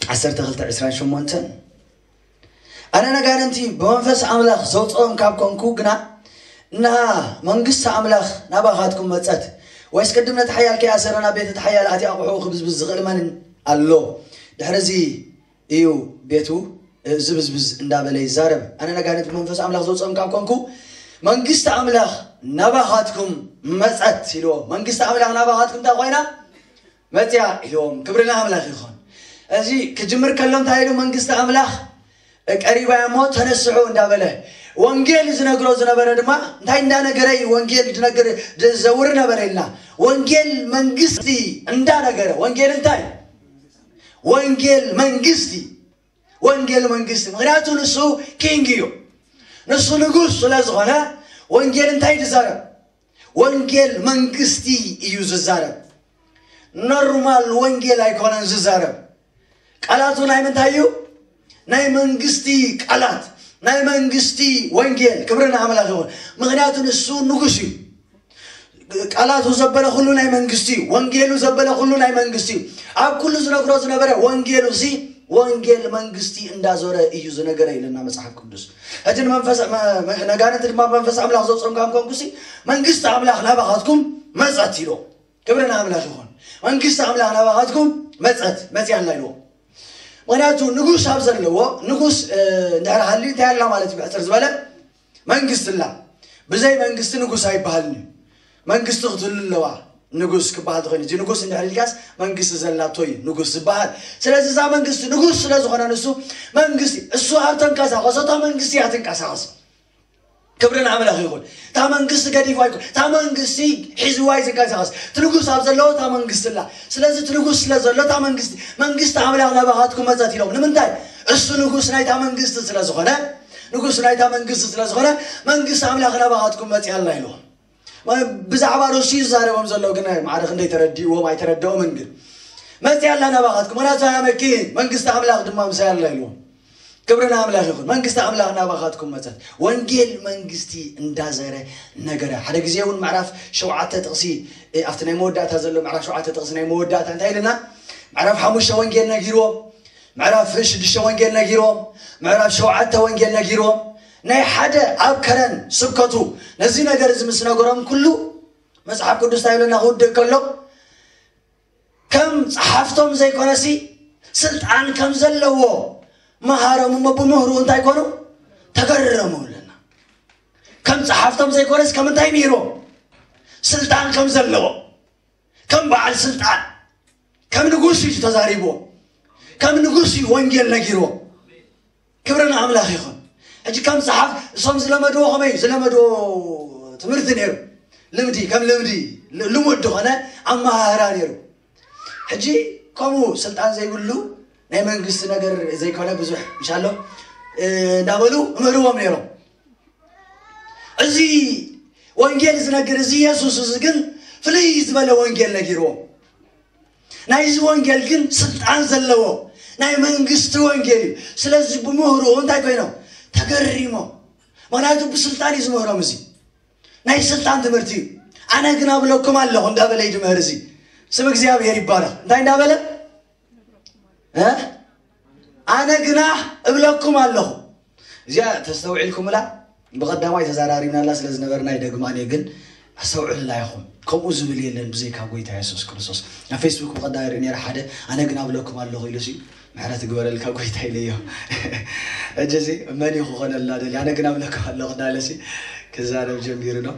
ዓሰርተ ክልተ ዕስራን ሸሞንተን፣ ኣነ ነጋንንቲ ብመንፈስ ኣምላኽ ዘውፅኦም ካብ ኮንኩ ግና፣ እንሃ መንግስቲ ኣምላኽ ናባኻትኩም መጸት። ወይስ ቅድም ነቲ ሓያል ከይኣሰረ ናብ ቤት እቲ ሓያል ኣትዩ ኣቑሑኡ ክብዝብዝ ዝኽእል መን ኣሎ? ድሕሪ እዚ እዩ ቤቱ ዝብዝብዝ እንዳበለ ይዛረብ። ኣነ ነጋንንቲ ብመንፈስ ኣምላኽ ዘውፅኦም ካብ ኮንኩ፣ መንግስቲ ኣምላኽ ናባኻትኩም መጸት ኢልዎ። መንግስቲ ኣምላኽ ናባኻትኩም እንታይ ኮይና? መጽያ ኢልዎም። ክብሪ ንኣምላኽ ይኹን። እዚ ክጅምር ከሎ እንታይ ኢሉ? መንግስቲ ኣምላኽ ቀሪባ እያ እሞ ተነስሑ እንዳበለ፣ ወንጌል ዝነግሮ ዝነበረ ድማ እንታይ እንዳነገረ እዩ ወንጌል ዝነግር ዝዘውር ነበረ ኢልና? ወንጌል መንግስቲ እንዳነገረ። ወንጌል እንታይ? ወንጌል መንግስቲ። ወንጌል መንግስቲ። ምኽንያቱ ንሱ ኪንግ እዩ። ንሱ ንጉስ ስለ ዝኾነ ወንጌል እንታይ እዩ ዝዛረብ? ወንጌል መንግስቲ እዩ ዝዛረብ። ኖርማል ወንጌል ኣይኮነን ዝዛረብ። ቃላቱ ናይ ምንታይ እዩ? ናይ መንግስቲ ቃላት፣ ናይ መንግስቲ ወንጌል። ክብሪ ንኣምላኽ ይኹን። ምኽንያቱ ንሱ ንጉስ እዩ። ቃላቱ ዘበለ ኩሉ ናይ መንግስቲ እዩ። ወንጌሉ ዘበለ ኩሉ ናይ መንግስቲ እዩ። ኣብ ኩሉ ዝነግሮ ዝነበረ ወንጌሉ እዚ ወንጌል መንግስቲ እንዳዞረ እዩ ዝነገረ ኢለና መጽሓፍ ቅዱስ። ሕጂ ንመንፈስ፣ መ-፣ መ-፣ ነጋንንቲ ድማ መንፈስ ኣምላኽ ዘውፅኦም ካብ ኮንኩሲ፣ መንግስቲ ኣምላኽ ናባኻትኩም መጸት ኢሎ። ክብሪ ንኣምላኽ ይኹን። መንግስቲ ኣምላኽ ናባኻትኩም መጸት፣ መጽያ ኣላ ኢልዎ። ምኽንያቱ ንጉስ ኣብ ዘለዎ፣ ንጉስ፣ እ፣ እንድሕር ሃልዩ እንታይ ኣላ ማለት እዩ? ብሕጽር ዝበለ መንግስቲ ኣላ። ብዘይ መንግስቲ ንጉስ ኣይበሃልን እዩ። መንግስቲ ክትህሉ ኣለዋ። ንጉስ ክበሃል ተኾይኑ፣ እዚ ንጉስ እንድሕር ኢልካስ መንግስቲ ዘላቶ እዩ ንጉስ ዝበሃል። ስለዚ እዛ መንግስቲ ንጉስ ስለ ዝኾነ ንሱ መንግስቲ፣ እሱ ኣብ ተንቀሳቐሶ እታ መንግስቲ እያ ትንቀሳቐስ። ክብሪ ንኣምላኽ ይኹን። እታ መንግስቲ ገዲፉ ኣይኮን፣ እታ መንግስቲ ሒዝዋ እዩ ዝንቀሳቐስ። እቲ ንጉስ ኣብ ዘለዎ እታ መንግስቲ ኣላ። ስለዚ እቲ ንጉስ ስለ ዘሎ እታ መንግስቲ፣ መንግስቲ ኣምላኽ ናባኻትኩም መጸት ኢሎም። ንምንታይ? እሱ ንጉስ ናይታ መንግስቲ ስለ ዝኾነ፣ ንጉስ ናይታ መንግስቲ ስለ ዝኾነ፣ መንግስቲ ኣምላኽ ናባኻትኩም መጽያ ኣላ ኢልዎም። ብዛዕባ ርእሱ እዩ ዝዛረቦም ዘሎ፣ ግን ማዕረ ክንደይ ተረዲእዎም ኣይተረደኦምን። ግን መጽያ ኣላ ናባኻትኩም፣ ወላ ዛሃመኪ መንግስቲ ኣምላኽ ድማ ምሳይ ኣላ ኢልዎም። ክብሪ ንኣምላኽ ይኹን። መንግስቲ ኣምላኽ ናባኻትኩም መጸት። ወንጌል መንግስቲ እንዳዘረ ነገረ። ሓደ ግዜ እውን ምዕራፍ ሸውዓተ ጥቕሲ፣ እ፣ ኣብቲ ናይ መወዳእታ ዘሎ ምዕራፍ ሸውዓተ ጥቕሲ ናይ መወዳእታ እንታይ ኢልና? ምዕራፍ ሓሙሽተ ወንጌል ነጊርዎም፣ ምዕራፍ ሽዱሽተ ወንጌል ነጊርዎም፣ ምዕራፍ ሸውዓተ ወንጌል ነጊርዎም። ናይ ሓደ ኣብ ከረን ስብከቱ ነዚ ነገር እዚ ምስ ነገሮም ኩሉ መጽሓፍ ቅዱስ እንታይ ኢለና ክውድእ ከሎ፣ ከም ጸሓፍቶም ዘይኮነሲ ስልጣን ከም ዘለዎ መሃሮም እሞ ብምህሩ እንታይ ኮኑ? ተገረሙ ኣለና። ከም ጸሓፍቶም ዘይኮነስ ከም እንታይ ምሂርዎም? ስልጣን ከም ዘለዎ፣ ከም በዓል ስልጣን፣ ከም ንጉስ እዩ ተዛሪብዎ። ከም ንጉስ እዩ ወንጌል ነጊርዎ። ክብሪ ንኣምላኽ ይኹን። ሕጂ ከም ጸሓፍ እሶም ዝለመድዎ ከመይ እዩ? ዝለመድዎ ትምህርቲ ነይሩ። ልምዲ፣ ከም ልምዲ ል-፣ ልሙድ ዝኾነ ኣመሃህራ ነይሩ። ሕጂ ከምኡ ስልጣን ዘይብሉ ናይ መንግስቲ ነገር ዘይኮነ ብዙሕ፣ ኢንሻሎ፣ እ፣ እንዳበሉ እምህርዎም ነይሮም። እዚ ወንጌል ዝነግር እዚ የሱስ እዚ ግን ፍልይ ዝበለ ወንጌል ነጊርዎም። ናይዚ ወንጌል ግን ስልጣን ዘለዎ ናይ መንግስቲ ወንጌል እዩ። ስለዚ ብምህርኡ እንታይ ኮይኖም? ተገሪሞም። ምክንያቱ ብስልጣን እዩ ዝምህሮም። እዚ ናይ ስልጣን ትምህርቲ እዩ። ኣነ ግን ኣብለኩም ኣለኹ እንዳበለ እዩ ዝምህር። እዚ ስም እግዚኣብሔር ይባረኽ። እንታይ እንዳበለ እ ኣነ ግና እብለኩም ኣለኹ። እዚኣ ተስተውዒልኩምላ? ብቐዳማይ ተዛራሪብናላ ስለ ዝነበርና ይደግማ። እኔ ግን ኣስተውዕልላ ኢኹም። ከምኡ ዝብል የለን ብዘይካ ጎይታ የሱስ ክርስቶስ። ኣብ ፌስቡክ ብቐዳማይ ርኢ ነይረ፣ ሓደ ኣነ ግና እብለኩም ኣለኹ ኢሉ ሲ ምሕረት ግበረልካ ጎይታ ኢለዮ። እጅ እዚ መን እዩ ክኾነልና ደልዩ? ኣነ ግና እብለኩም ኣለኹ እንዳለ ሲ ክዛረብ ጀሚሩ ነው።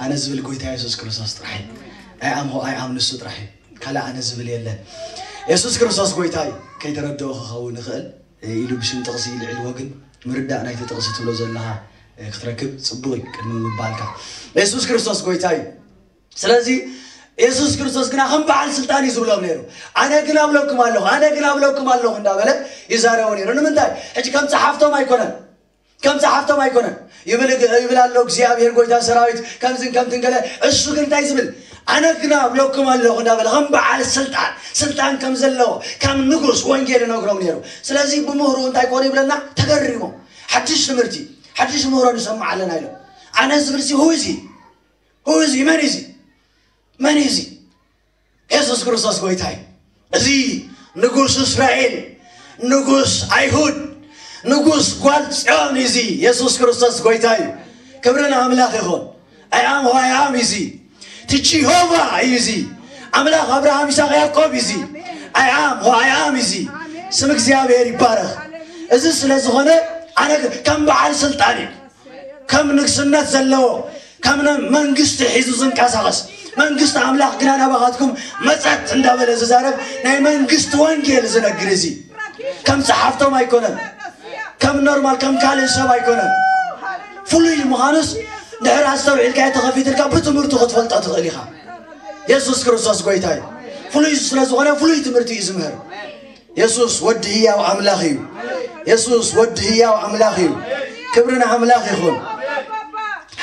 ኣነ ዝብል ጎይታ የሱስ ክርስቶስ ጥራሕ እዩ። ኣይ ኣም ሆ ኣይ ኣም ንሱ ጥራሕ እዩ። ካልእ ኣነ ዝብል የለን። የሱስ ክርስቶስ ጎይታ እዩ። ከይተረድኦ ክኸውን ይኽእል ኢሉ ብሽም ጥቕሲ ልዕልዎ፣ ግን ምርዳእ ናይቲ ጥቕሲ ትብሎ ዘለኻ ክትረክብ ጽቡቕ እዩ። ቅድሚ ምባልካ የሱስ ክርስቶስ ጎይታ እዩ። ስለዚ የሱስ ክርስቶስ ግና ከም በዓል ስልጣን እዩ ዝብሎም ነይሩ። ኣነ ግን ኣብለኩም ኣለኹ፣ ኣነ ግን ኣብለኩም ኣለኹ እንዳበለ ይዛረቡ ነይሩ። ንምንታይ? ሕጂ ከም ጸሓፍቶም ኣይኮነን፣ ከም ጸሓፍቶም ኣይኮነን። ይብል፣ ይብል ኣሎ እግዚኣብሔር ጎይታ ሰራዊት ከምዝን ከምትን ገለ። እሱ ግን እንታይ ዝብል? ኣነ ግና ኣብለኩም ኣለኹ እንዳበለ ከም በዓል ስልጣን፣ ስልጣን ከም ዘለዎ ከም ንጉስ ወንጌል ይነግሮም ነይሩ። ስለዚ ብምህሩ እንታይ ኮኑ ይብለና? ተገሪሞም። ሓድሽ ትምህርቲ፣ ሓድሽ ምህሮ ንሰምዕ ኣለና ኢሎም። ኣነ ዝብል ሲ who is he? Who is he? መን እዩ እዚ? መን እዩ እዚ? የሱስ ክርስቶስ ጎይታ እዩ። እዚ ንጉስ እስራኤል፣ ንጉስ ኣይሁድ፣ ንጉስ ጓል ጽዮን እዩ። እዚ የሱስ ክርስቶስ ጎይታ እዩ። ክብሪ ንኣምላኽ ይኹን። ኣይ ኣም ሆ ኣይ ኣም እዩ። እዚ እቲ ጂሆቫ እዩ። እዚ ኣምላኽ ኣብርሃም፣ ይስሐቅ፣ ያዕቆብ እዩ። እዚ ኣይ ኣም ሆ ኣይ ኣም እዩ። እዚ ስም እግዚኣብሔር ይባረኽ። እዚ ስለ ዝኾነ ኣነ ከም በዓል ስልጣን እዩ፣ ከም ንግስነት ዘለዎ፣ ከም ነ-፣ መንግስቲ ሒዙ ዝንቀሳቐስ፣ መንግስቲ ኣምላኽ ግና ናባኻትኩም መጸት እንዳበለ ዝዛረብ ናይ መንግስቲ ወንጌል ዝነግር፣ እዚ ከም ጸሓፍቶም ኣይኮነን፣ ከም ኖርማል ከም ካልእ ሰብ ኣይኮነን። ፍሉይ ምዃኑስ ድሕር ኣስተውዒልካ ተኸፊትልካ ብትምህርቱ ክትፈልጦ ትኽእል ኢኻ። የሱስ ክርስቶስ ጎይታ እዩ። ፍሉይ ስለ ዝኾነ ፍሉይ ትምህርቲ እዩ ዝምህር። የሱስ ወዲ ህያው ኣምላኽ እዩ። የሱስ ወዲ ህያው ኣምላኽ እዩ። ክብሪ ንኣምላኽ ይኹን።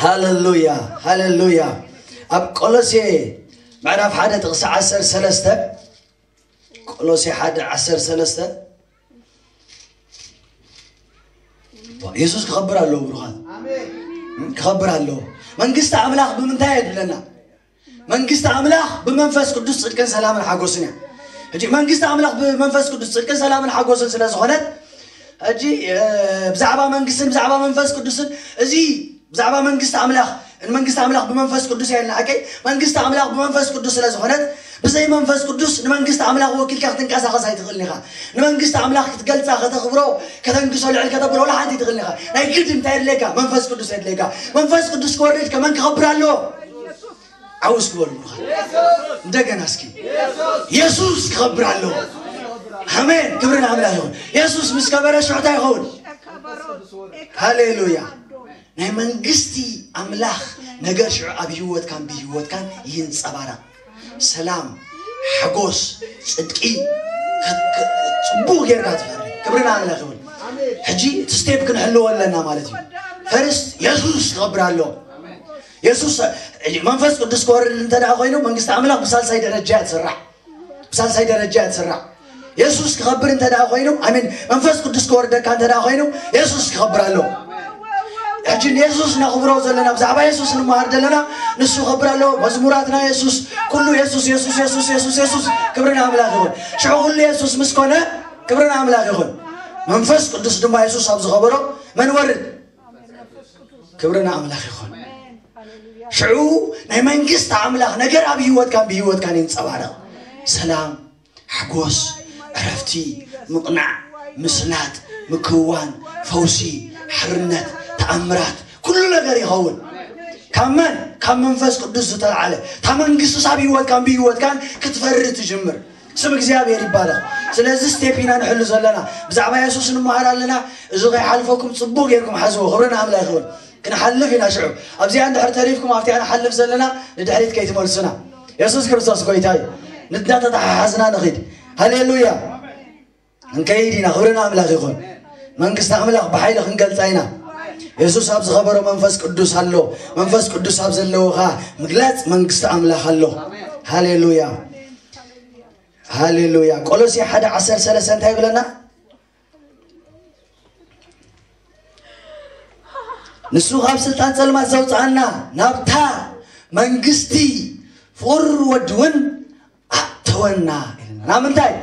ሃሌሉያ፣ ሃሌሉያ። ኣብ ቆሎሴ ምዕራፍ ሓደ ጥቕሲ ዓሰርተ ሰለስተ፣ ቆሎሴ ሓደ ዓሰርተ ሰለስተ፣ የሱስ ክኸብር ኣለዎ ብሩኻት። ክኸብር ኣለዎ። መንግስቲ ኣምላኽ ብምንታይ እያ ትብለና? መንግስቲ ኣምላኽ ብመንፈስ ቅዱስ ጽድቅን ሰላምን ሓጎስን እያ። ሕጂ መንግስቲ ኣምላኽ ብመንፈስ ቅዱስ ጽድቅን ሰላምን ሓጎስን ስለ ዝኾነት፣ ሕጂ፣ እ፣ ብዛዕባ መንግስትን ብዛዕባ መንፈስ ቅዱስን፣ እዚ ብዛዕባ መንግስቲ ኣምላኽ፣ መንግስቲ ኣምላኽ ብመንፈስ ቅዱስ እያ ኢልና፣ ሓቀይ መንግስቲ ኣምላኽ ብመንፈስ ቅዱስ ስለ ዝኾነት፣ ብዘይ መንፈስ ቅዱስ ንመንግስቲ ኣምላኽ ወኪልካ ክትንቀሳቐስ ኣይትኽእልን ኢኻ። ንመንግስቲ ኣምላኽ ክትገልጻ፣ ከተኽብሮ፣ ከተንግሶ፣ ልዕል ከተብሎ ወላ ሓንቲ ኣይትኽእልን ኢኻ። ናይ ግድ እንታይ የድልየካ? መንፈስ ቅዱስ የድልየካ። መንፈስ ቅዱስ ክወርድ ከመን ክኸብር ኣለዎ? ዓውስ ክበሉ ብሩኻት። እንደገና እስኪ የሱስ ክኸብር ኣለዎ። ኣሜን። ክብሪ ንኣምላኽ ይኹን። የሱስ ምስ ከበረ ሽዑ እንታይ ይኸውን? ሃሌሉያ። ናይ መንግስቲ ኣምላኽ ነገር ሽዑ ኣብ ህይወትካን ብህይወትካን ይንጸባረቕ። ሰላም፣ ሓጎስ፣ ጽድቂ ከ-፣ ከ-፣ ጽቡቕ ጌርካ ትፈሪ። ክብሪ ንኣምላኽ ይኹን። ሕጂ እቲ ስቴፕ ክንሕልዎ ኣለና ማለት እዩ። ፈርስት የሱስ ክኸብር ኣለዎ። የሱስ፣ መንፈስ ቅዱስ ክወርድ እንተ ደኣ ኮይኑ መንግስቲ ኣምላኽ ብሳልሳይ ደረጃ እያ ትስራሕ። ብሳልሳይ ደረጃ እያ ትስራሕ። የሱስ ክኸብር እንተ ደኣ ኮይኑ፣ ኣሜን፣ መንፈስ ቅዱስ ክወርደካ እንተ ደኣ ኮይኑ የሱስ ክኸብር ኣለዎ። ሕጂ ንየሱስ ነኽብሮ ዘለና፣ ብዛዕባ የሱስ ንመሃር ዘለና፣ ንሱ ክኸብር ኣለዎ። መዝሙራትና የሱስ፣ ኩሉ የሱስ፣ የሱስ፣ የሱስ፣ የሱስ፣ የሱስ። ክብሪ ንኣምላኽ ይኹን። ሽዑ ኩሉ የሱስ ምስ ኮነ፣ ክብሪ ንኣምላኽ ይኹን። መንፈስ ቅዱስ ድማ የሱስ ኣብ ዝኸበሮ መን ወርድ? ክብሪ ንኣምላኽ ይኹን። ሽዑ ናይ መንግስቲ ኣምላኽ ነገር ኣብ ህይወትካን ብህይወትካን ይንጸባረቕ። ሰላም፣ ሓጎስ፣ ዕረፍቲ፣ ምቕናዕ፣ ምስላጥ፣ ምክዋን፣ ፈውሲ፣ ሓርነት፣ ተኣምራት፣ ኩሉ ነገር ይኸውን። ካብ መን? ካብ መንፈስ ቅዱስ ዝተልዓለ። እታ መንግስቲ ኣብ ህይወትካን ብህይወትካን ክትፈሪ ትጅምር። ስም እግዚኣብሔር ይባረኽ። ስለዚ ስቴፕ ኢና ንሕሉ ዘለና። ብዛዕባ የሱስ ንመሃር ኣለና። እዚ ከይሓልፈኩም ጽቡቕ ጌርኩም ሓዝዎ። ክብሪ ንኣምላኽ ይኹን። ክንሓልፍ ኢና ሽዑ። ኣብዚኣ እንድሕር ተሪፍኩም ኣብቲኣ ንሓልፍ ዘለና ንድሕሪት ከይትመልሱና። የሱስ ክርስቶስ ጎይታ እዩ። ንዳተተሓሓዝና ንኺድ። ሃሌሉያ። እንከይድ ኢና። ክብሪ ንኣምላኽ ይኹን። መንግስቲ ኣምላኽ ብሓይሊ ክንገልጻ ኢና። የሱስ ኣብ ዝኸበሮ መንፈስ ቅዱስ ኣሎ። መንፈስ ቅዱስ ኣብ ዘለዎ ኸኣ ምግላጽ መንግስቲ ኣምላኽ ኣሎ። ሃሌሉያ። ሃሌሉያ። ቆሎሴ ሓደ ዓሰርተ ሰለስተ እንታይ ይብለና? ንሱ ካብ ስልጣን ጸልማት ዘውፅኣና ናብታ መንግስቲ ፍቑር ወዲ እውን ኣእተወና ኢልና። ናብ ምንታይ?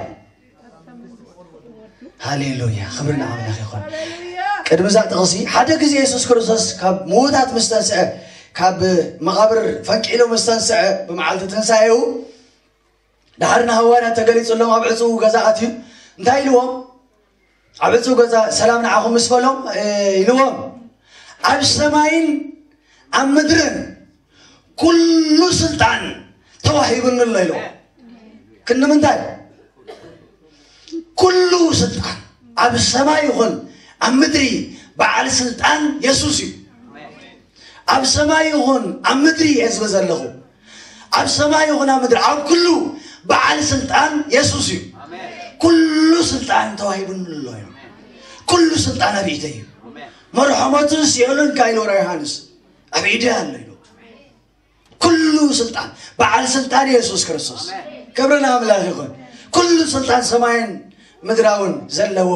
ሃሌሉያ፣ ክብሪ ንኣምላኽ ይኹን። ቅድሚ እዛ ጥቕሲ ሓደ ግዜ የሱስ ክርስቶስ ካብ ምዉታት ምስ ተንስአ፣ ካብ መቓብር ፈንቂሉ ምስ ተንስአ፣ ብመዓልቲ ትንሳኤኡ ድሓር ንሃዋርያት ተገሊጹሎም ኣብ ዕጹው ገዛ ኣትዩ እንታይ ኢልዎም? ኣብ ዕጹው ገዛ ሰላም ንዓኹም ምስ በሎም፣ እ፣ ኢልዎም፣ ኣብ ሰማይን ኣብ ምድርን ኩሉ ስልጣን ተዋሂቡኒ ኣሎ ኢልዎም። ክንምንታይ? ኩሉ ስልጣን ኣብ ሰማይ ይኹን ኣብ ምድሪ በዓል ስልጣን የሱስ እዩ። ኣብ ሰማይ ይኹን ኣብ ምድሪ እየ ዝብል ዘለኹ። ኣብ ሰማይ ይኹን ኣብ ምድሪ ኣብ ኩሉ በዓል ስልጣን የሱስ እዩ። ኩሉ ስልጣን ተዋሂቡኒ ኣሎ እዩ። ኩሉ ስልጣን ኣብ ኢደይ እዩ። መርሖመቱን ሲኦልን ካይሎ ዮሃንስ ኣብ ኢደይ ኣሎ ኢሉ። ኩሉ ስልጣን በዓል ስልጣን የሱስ ክርስቶስ። ክብሪ ንኣምላኽ ይኹን። ኩሉ ስልጣን ሰማይን ምድራውን ዘለዎ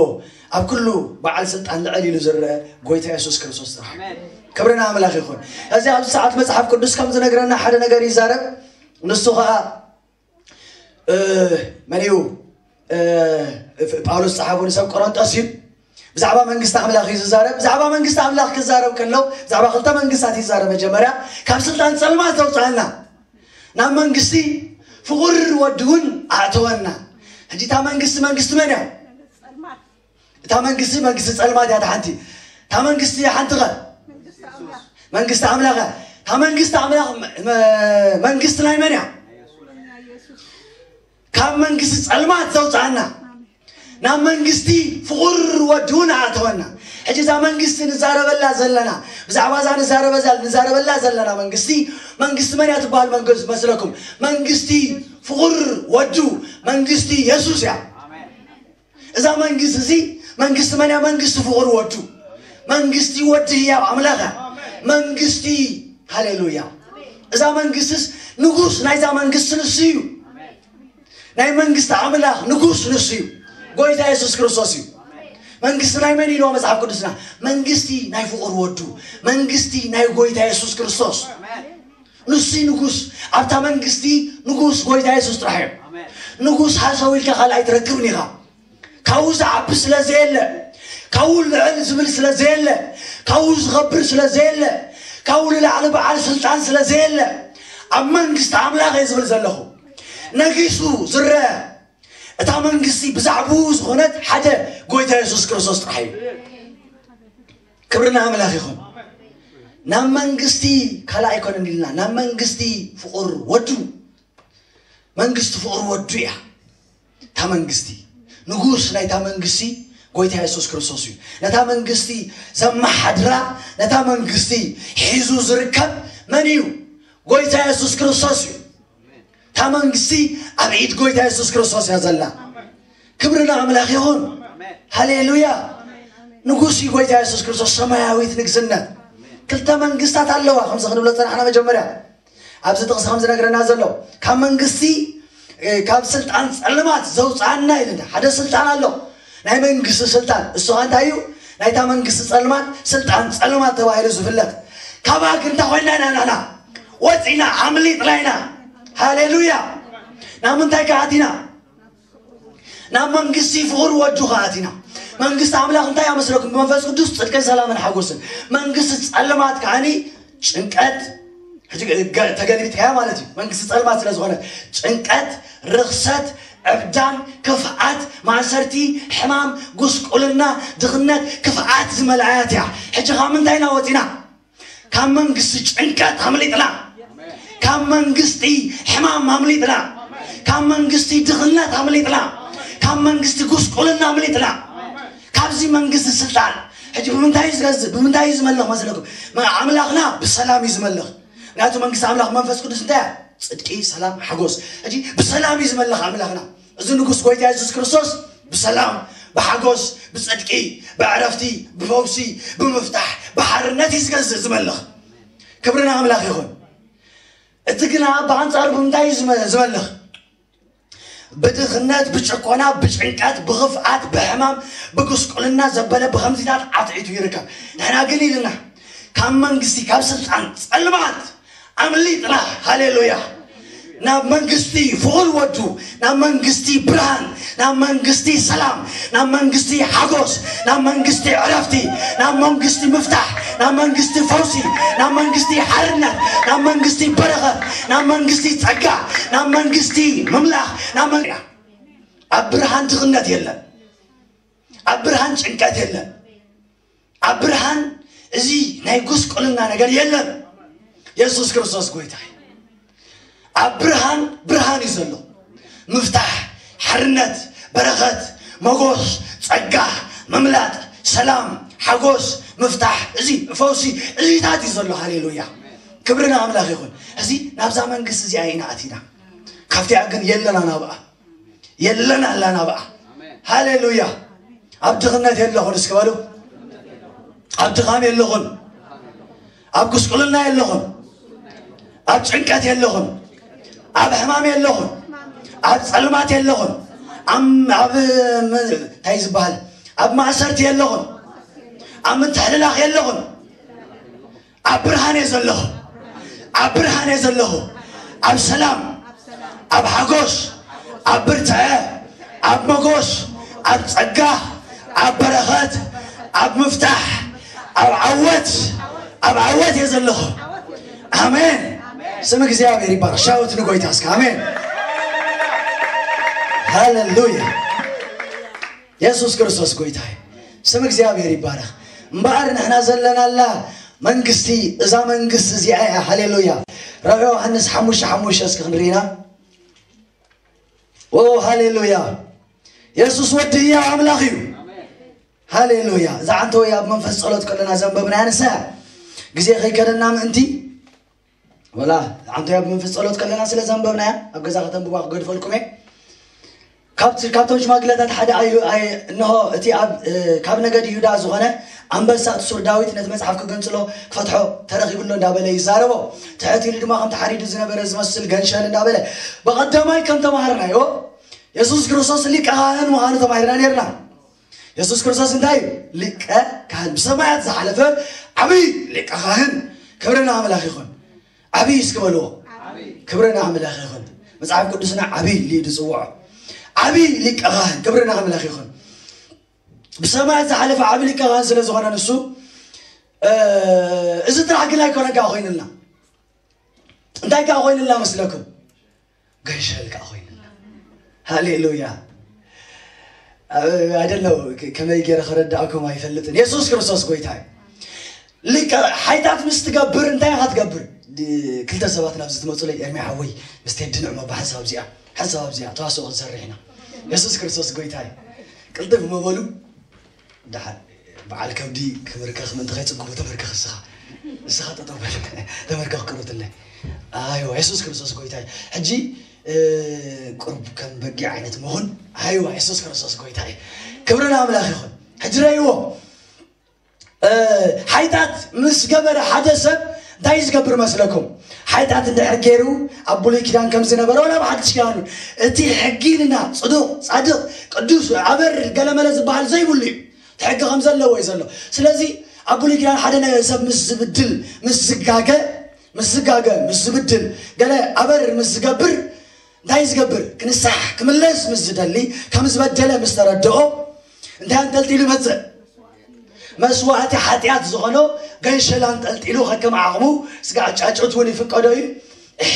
ኣብ ኩሉ በዓል ስልጣን ልዕል ኢሉ ዝረአ ጎይታ የሱስ ክርስቶስ ጥራሕ። ክብሪ ንኣምላኽ ይኹን። እዚ ኣብዚ ሰዓት መጽሓፍ ቅዱስ ከም ዝነግረና ሓደ ነገር ይዛረብ። ንሱ ኸኣ፣ እ፣ መን እዩ? እ፣ ጳውሎስ ጸሓፉ ንሰብ ቆሮንጦስ እዩ። ብዛዕባ መንግስቲ ኣምላኽ እዩ ዝዛረብ። ብዛዕባ መንግስቲ ኣምላኽ ክዛረብ ከሎ ብዛዕባ ክልተ መንግስታት ይዛረብ። መጀመርያ ካብ ስልጣን ጸልማት ዘውፅኣና ናብ መንግስቲ ፍቑር ወዲ እውን ኣእተወና። ሕጂ እታ መንግስቲ መንግስቲ መን እያ? እታ መንግስቲ መንግስቲ ጸልማት እያ። እታ ሓንቲ እታ መንግስቲ ሓንቲ ኸ መንግስቲ ኣምላኽ እያ። እታ መንግስቲ ኣምላኽ መ-፣ መ-፣ መንግስቲ ናይ መን እያ? ካብ መንግስቲ ጸልማት ዘውፅኣና ናብ መንግስቲ ፍቑር ወዱ ንኣተወና። ሕጂ እዛ መንግስቲ ንዛረበላ ዘለና፣ ብዛዕባ እዛ ንዛረበዛ-፣ ንዛረበላ ዘለና መንግስቲ፣ መንግስቲ መን እያ ትበሃል መንግስቲ መስለኩም? መንግስቲ ፍቑር ወዱ፣ መንግስቲ የሱስ እያ። እዛ መንግስቲ እዚ መንግስቲ መን እያ? መንግስቲ ፍቑር ወዱ፣ መንግስቲ ወዲ ህያው ኣምላኽ እያ። መንግስቲ፣ ሃሌሉያ። እዛ መንግስትስ ንጉስ ናይዛ መንግስቲ ንሱ እዩ። ናይ መንግስቲ ኣምላኽ ንጉስ ንሱ እዩ። ጎይታ የሱስ ክርስቶስ እዩ። መንግስቲ ናይ መን ኢልዎ መጽሓፍ ቅዱስና? መንግስቲ ናይ ፍቑር ወዱ፣ መንግስቲ ናይ ጎይታ የሱስ ክርስቶስ። ንሱ እዩ ንጉስ። ኣብታ መንግስቲ ንጉስ ጎይታ የሱስ ጥራሕ እዩ። ንጉስ ሃሰው ኢልካ ካልእ ኣይትረክብን ኢኻ። ካብኡ ዝዓቢ ስለ ዘየለ፣ ካብኡ ልዕል ዝብል ስለ ዘየለ፣ ካብኡ ዝኸብር ስለ ዘየለ፣ ካብኡ ንላዕሊ በዓል ስልጣን ስለ ዘየለ፣ ኣብ መንግስቲ ኣምላኽ እየ ዝብል ዘለኹ። ነጊሱ ዝረአ እታ መንግስቲ ብዛዕባኡ ዝኾነት ሓደ ጎይታ የሱስ ክርስቶስ ጥራሕ እዩ። ክብሪ ንኣምላኽ ይኹን። ናብ መንግስቲ ካልእ ኣይኮነን ኢልና፣ ናብ መንግስቲ ፍቑር ወዱ፣ መንግስቲ ፍቑር ወዱ እያ። እታ መንግስቲ ንጉስ ናይታ መንግስቲ ጎይታ የሱስ ክርስቶስ እዩ። ነታ መንግስቲ ዘመሓድራ፣ ነታ መንግስቲ ሒዙ ዝርከብ መን እዩ? ጎይታ የሱስ ክርስቶስ እዩ። እታ መንግስቲ ኣብ ኢድ ጎይታ የሱስ ክርስቶስ እያ ዘላ። ክብሪ ንኣምላኽ ይኹን። ሃሌሉያ። ንጉስ እዩ ጎይታ የሱስ ክርስቶስ፣ ሰማያዊት ንግስነት። ክልተ መንግስታት ኣለዋ፣ ከምዚ ክንብሎ ጸናሕና መጀመርያ። ኣብዚ ጥቕሲ ከም ዝነግረና ዘሎ፣ ካብ መንግስቲ፣ እ፣ ካብ ስልጣን ጸልማት ዘውፅኣና ኢልና። ሓደ ስልጣን ኣሎ፣ ናይ መንግስቲ ስልጣን። እሱ ኸ እንታይ እዩ? ናይታ መንግስቲ ጸልማት ስልጣን ጸልማት ተባሂሉ ዝፍለጥ። ካብኣ ግን እንታይ ኮይና ኢና ንሕና? ወፂና፣ ኣምሊጥና ኢና። ሃሌሉያ። ናብ ምንታይ ከ ኣቲና? ናብ መንግስቲ ፍቑር ወዱ ከኣ ኣቲና። መንግስቲ ኣምላኽ እንታይ እያ መስለኩም? ብመንፈስ ቅዱስ ጽድቅን ሰላምን ሓጎስን። መንግስቲ ጸልማት ከኣኒ ጭንቀት፣ ሕጂ ገ-፣ ተገልቢጥካያ ማለት እዩ። መንግስቲ ጸልማት ስለ ዝኾነ ጭንቀት፣ ርኽሰት፣ ዕብዳን፣ ክፍኣት፣ ማእሰርቲ፣ ሕማም፣ ጉስቁልና፣ ድኽነት፣ ክፍኣት ዝመልኣያት እያ። ሕጂ ካብ ምንታይ ኢና ወጺና? ካብ መንግስቲ ጭንቀት ኣምሊጥና፣ ካብ መንግስቲ ሕማም ኣምሊጥና፣ ካብ መንግስቲ ድኽነት ኣምሊጥና፣ ካብ መንግስቲ ጉስቁልና ኣምሊጥና፣ ካብዚ መንግስቲ ስልጣን። ሕጂ ብምንታይ እዩ ዝገዝእ? ብምንታይ እዩ ዝመልኽ መስለኩም? መ-፣ ኣምላኽና ብሰላም እዩ ዝመልኽ። ምክንያቱ መንግስቲ ኣምላኽ መንፈስ ቅዱስ እንታይ እያ? ጽድቂ፣ ሰላም፣ ሓጎስ። ሕጂ ብሰላም እዩ ዝመልኽ ኣምላኽና። እዚ ንጉስ ጎይታ የሱስ ክርስቶስ ብሰላም፣ ብሓጎስ፣ ብጽድቂ፣ ብዕረፍቲ፣ ብፈውሲ፣ ብምፍታሕ፣ ብሓርነት እዩ ዝገዝእ ዝመልኽ። ክብሪ ንኣምላኽ ይኹን። እቲ ግና ብኣንጻሩ ብምንታይ እዩ ዝመ-፣ ዝመልኽ? ብድኽነት፣ ብጭቆና፣ ብጭንቀት፣ ብኽፍኣት፣ ብሕማም፣ ብጉስቁልና ዘበለ ብኸምዚታት ዓትዒቱ ይርከብ። ንሕና ግን ኢልና ካብ መንግስቲ ካብ ስልጣን ጸልማት ኣምሊጥና። ሃሌሉያ። ናብ መንግስቲ ፍቕር ወዱ፣ ናብ መንግስቲ ብርሃን፣ ናብ መንግስቲ ሰላም፣ ናብ መንግስቲ ሓጎስ፣ ናብ መንግስቲ ዕረፍቲ፣ ናብ መንግስቲ ምፍታሕ፣ ናብ መንግስቲ ፈውሲ፣ ናብ መንግስቲ ሓርነት፣ ናብ መንግስቲ በረኸት፣ ናብ መንግስቲ ጸጋ፣ ናብ መንግስቲ ምምላኽ፣ ናብ መን ኣብ ብርሃን ድኽነት የለን። ኣብ ብርሃን ጭንቀት የለን። ኣብ ብርሃን እዚ ናይ ጉስቁልና ነገር የለን። የሱስ ክርስቶስ ጎይታ እዩ። ኣብ ብርሃን ብርሃን እዩ ዘሎ። ምፍታሕ፣ ሓርነት፣ በረኸት፣ መጎስ፣ ጸጋ፣ ምምላጥ፣ ሰላም፣ ሓጎስ፣ ምፍታሕ፣ እዚ ፈውሲ፣ እዚታት እዩ ዘሎ። ሃሌሉያ። ክብሪ ንኣምላኽ ይኹን። እዚ ናብዛ መንግስቲ እዚኣ ኢና ኣቲና። ካብቲኣ ግን የለና ናብኣ። የለን ኣላ ናብኣ። ሃሌሉያ። ኣብ ድኽነት የለኹን እስኪ በሉ። ኣብ ድኻም የለኹን። ኣብ ጉስቁልና የለኹን። ኣብ ጭንቀት የለኹን። ኣብ ሕማም የለኹን። ኣብ ጸልማት የለኹን። ኣብ ኣብ ም- እንታይ ዝበሃል ኣብ ማእሰርቲ የለኹን። ኣብ ምትሕልላኽ የለኹን። ኣብ ብርሃን እየ ዘለኹ። ኣብ ብርሃን እየ ዘለኹ። ኣብ ሰላም፣ ኣብ ሓጎስ፣ ኣብ ብርትዐ፣ ኣብ መጎስ፣ ኣብ ጸጋ፣ ኣብ በረኸት፣ ኣብ ምፍታሕ፣ ኣብ ዓወት፣ ኣብ ዓወት እየ ዘለኹ። ኣሜን። ስም እግዚኣብሔር ይባረክ። ሻውት ንጎይታ እስከ ኣሜን። ሃሌሉያ። የሱስ ክርስቶስ ጎይታ እዩ። ስም እግዚኣብሔር ይባረክ። እምበኣር ንሕና ዘለናላ መንግስቲ፣ እዛ መንግስቲ እዚኣ እያ። ሃሌሉያ። ራእይ ዮሃንስ ሓሙሽተ ሓሙሽተ እስኪ ክንርኢና። ኦ ሃሌሉያ። የሱስ ወዲ ህያው ኣምላኽ እዩ። ሃሌሉያ። እዛ ዓንተወይ ኣብ መንፈስ ጸሎት ከለና ዘንበብናያ ንሳ እያ። ግዜ ከይከደና ምእንቲ ወላ ዓንተወይ ኣብ መንፈስ ጸሎት ከለና ስለ ዘንበብናያ ኣብ ገዛ ከተንብባ ክገድፈልኩም እየ። ካብቲ ካብቶም ሽማግለታት ሓደ ኣዩ ኣይ እንሆ እቲ ኣብ እ፣ ካብ ነገድ ይሁዳ ዝኾነ ኣንበሳ እቲ ሱር ዳዊት ነቲ መጽሓፍ ክገንጽሎ ክፈትሖ ተረኺብሎ እንዳበለ ይዛረቦ። ትሕት ኢሉ ድማ ከም ተሓሪዱ ዝነበረ ዝመስል ገንሸል እንዳበለ ብቐዳማይ ከም ተማሃርናዮ የሱስ ክርስቶስ ሊቀ ካህን ምዃኑ ተማሂርና ነርና። የሱስ ክርስቶስ እንታይ እዩ? ሊቀ ካህን ብሰማያት ዝሓለፈ ዓብይ ሊቀ ካህን። ክብሪ ንኣምላኽ ይኹን። ዓብይ እስኪ በልዎ። ክብሪ ንኣምላኽ ይኹን። መጽሓፍ ቅዱስና ዓብይ ኢሉ እዩ ዝጽውዖ። ዓብይ ሊቀ ካህን። ክብሪ ንኣምላኽ ይኹን። ብሰማያት ዝሓለፈ ዓብይ ሊቀ ካህን ስለ ዝኾነ ንሱ እ፣ እዚ ጥራሕ ግን ኣይኮነ ከኣ ኮይንልና። እንታይ ከኣ ኮይንልና መስለኩም? ገንሸል ከኣ ኮይንልና። ሃሌሉያ። ኣይደለው ከመይ ገይረ ከረዳእኩም ኣይፈልጥን። የሱስ ክርስቶስ ጎይታ እዩ። ሊቀ ሓይታት ምስ ትገብር እንታይ ኢኻ ትገብር? ድ- ክልተ ሰባት ናብዚ ትመፁለይ ኤርሚ ሓወይ ምስ ቴዲ ንዕሞ ብሓንሳብ እዚኣ ሓንሳብ ኣብዚኣ ተዋስኦ ክንሰርሕ ኢና። የሱስ ክርስቶስ ጎይታ እዩ። ቅልጥፍ መበሉ ደሓን በዓል ከብዲ ክምርከኽ ምእንቲ ከይጽግቡ ተመርከኽ እስኻ። እስኻ ጠጠው በል። ተመርከኽ ቅሩትለ። ኣይዋ የሱስ ክርስቶስ ጎይታ እዩ። ሕጂ እ፣ ቁሩብ ከም በጊዕ ዓይነት ምኹን። ኣይዋ የሱስ ክርስቶስ ጎይታ እዩ። ክብሪ ንኣምላኽ ይኹን። ሕጂ ረእይዎ። እ፣ ሓይታት ምስ ገበረ ሓደ ሰብ እንታይ ዝገብር መስለኩም? ሓይታት እንድሕር ገይሩ ኣብ ብሉይ ኪዳን ከም ዝነበረ ወላ ኣብ ሓድሽ ኪዳን እቲ ሕጊ ኢልና ጽዱቕ፣ ጻድቕ፣ ቅዱስ፣ ኣበር ገለመለ ዝበሃል ዘይብሉ እዩ። እቲ ሕጊ ከም ዘለዎ እዩ ዘሎ። ስለዚ ኣብ ብሉይ ኪዳን ሓደ ነገር ሰብ ምስ ዝብድል ምስ ዝጋገ ምስ ዝጋገ ምስ ዝብድል ገለ ኣበር ምስ ዝገብር እንታይ ዝገብር ክንሳሕ ክምለስ ምስ ዝደሊ ከም ዝበደለ ምስ ተረድኦ እንታይ ኣንጠልጢሉ ይመፅእ? መስዋእቲ ሓጢኣት ዝኾኖ ገንሸል ኣንጠልጢሉ ከከም ዓቕሙ ስጋዕ ጫጩት እውን ይፍቀዶ እዩ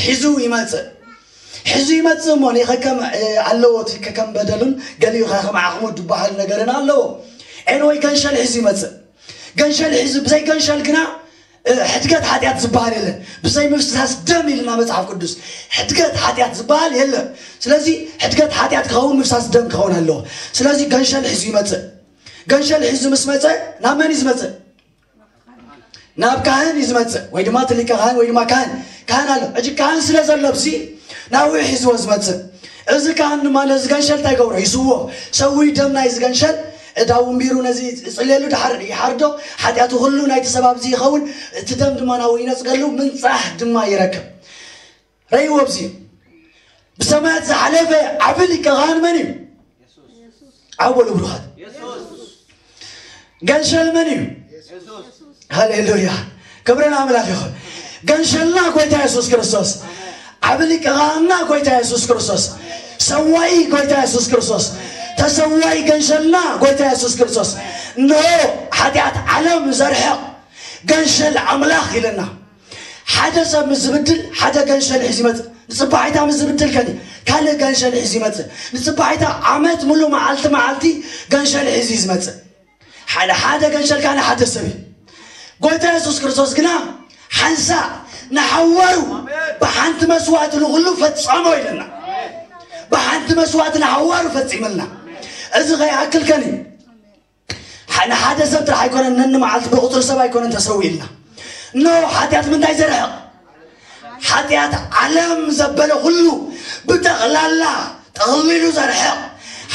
ሒዙ ይመፅእ። ሒዙ ይመፅእ እሞ ንኸከም ኣለዎ እቲ ከከም በደሉን ገሊኡ ከከም ዓቕሙ ዝበሃል ነገርን ኣለዎ። ኤንወይ ገንሸል ሒዙ ይመፅእ። ገንሸል ሒዙ ብዘይ ገንሸል ግና እ፣ ሕድገት ሓጢኣት ዝበሃል የለን። ብዘይ ምፍሳስ ደም ኢልና መጽሓፍ ቅዱስ ሕድገት ሓጢኣት ዝበሃል የለን። ስለዚ ሕድገት ሓጢኣት ክኸውን ምፍሳስ ደም ክኸውን ኣለዎ። ስለዚ ገንሸል ሒዙ ይመጽእ። ገንሸል ሒዙ ምስ መጸ ናብ መን እዩ ዝመጽእ? ናብ ካህን እዩ ዝመጽእ፣ ወይ ድማ እቲ ሊቀ ካህን ወይ ድማ ካህን ካህን ኣሎ። ሕጂ ካህን ስለ ዘሎ ኣብዚ ናብኡ ሒዝዎ ዝመጽእ። እዚ ካህን ድማ ነዚ ገንሸል እንታይ ይገብሮ? ይስዎ። ሰዊ ደም ናይ እዚ ገንሸል እዳ ውንቢሩ ነዚ ይጽልየሉ፣ ድሓር ይሓርዶ። ሓጢኣቱ ኩሉ ናይቲ ሰብ ኣብዚ ይኸውን፣ እቲ ደም ድማ ናብኡ ይነጽገሉ፣ ምንጻህ ድማ ይረክብ። ረእይዎ ኣብዚ ብሰማያት ዝሓለፈ ዓቢ ሊቀ ካህን መን እዩ? ዓወሉ ብሩኻት ገንሸል መን እዩ? ሃሌሉያ። ክብርን ኣምላኽ ይኹን። ገንሸልና ጎይታ የሱስ ክርስቶስ፣ ዓቢ ሊቀ ካህንና ጎይታ የሱስ ክርስቶስ፣ ሰዋይ ጎይታ የሱስ ክርስቶስ፣ ተሰዋይ ገንሸልና ጎይታ የሱስ ክርስቶስ፣ እንሆ ሓጢኣት ዓለም ዘርሕቕ ገንሸል ኣምላኽ ኢለና። ሓደ ሰብ ምስ ዝብድል ሓደ ገንሸል ሒዙ ይመጽእ። ንጽባሒታ ምስ ዝብድል ከኒ ካልእ ገንሸል ሒዙ ይመጽእ። ንጽባሒታ ዓመት ሙሉ መዓልቲ መዓልቲ ገንሸል ሒዙ እዩ ዝመጽእ። ሓደ ሓደ ገንሸል ካነ ሓደ ሰብ እዩ። ጎይታ የሱስ ክርስቶስ ግና ሓንሳ ንሓዋሩ ብሓንቲ መስዋዕቲ ንኹሉ ፈጸሞ ኢለና። ብሓንቲ መስዋዕቲ ንሓዋሩ ፈጺመልና። እዚ ከይኣክል ከኒ ንሓደ ሰብ ጥራሕ ኣይኮነን፣ ነንመዓልቲ ብቁፅሪ ሰብ ኣይኮነን ተሰዊእልና። ኖ ሓጢኣት ምንታይ ዘርሕቕ? ሓጢኣት ዓለም ዘበለ ኩሉ ብጠቕላላ ጠቕሊሉ ዘርሕቕ፣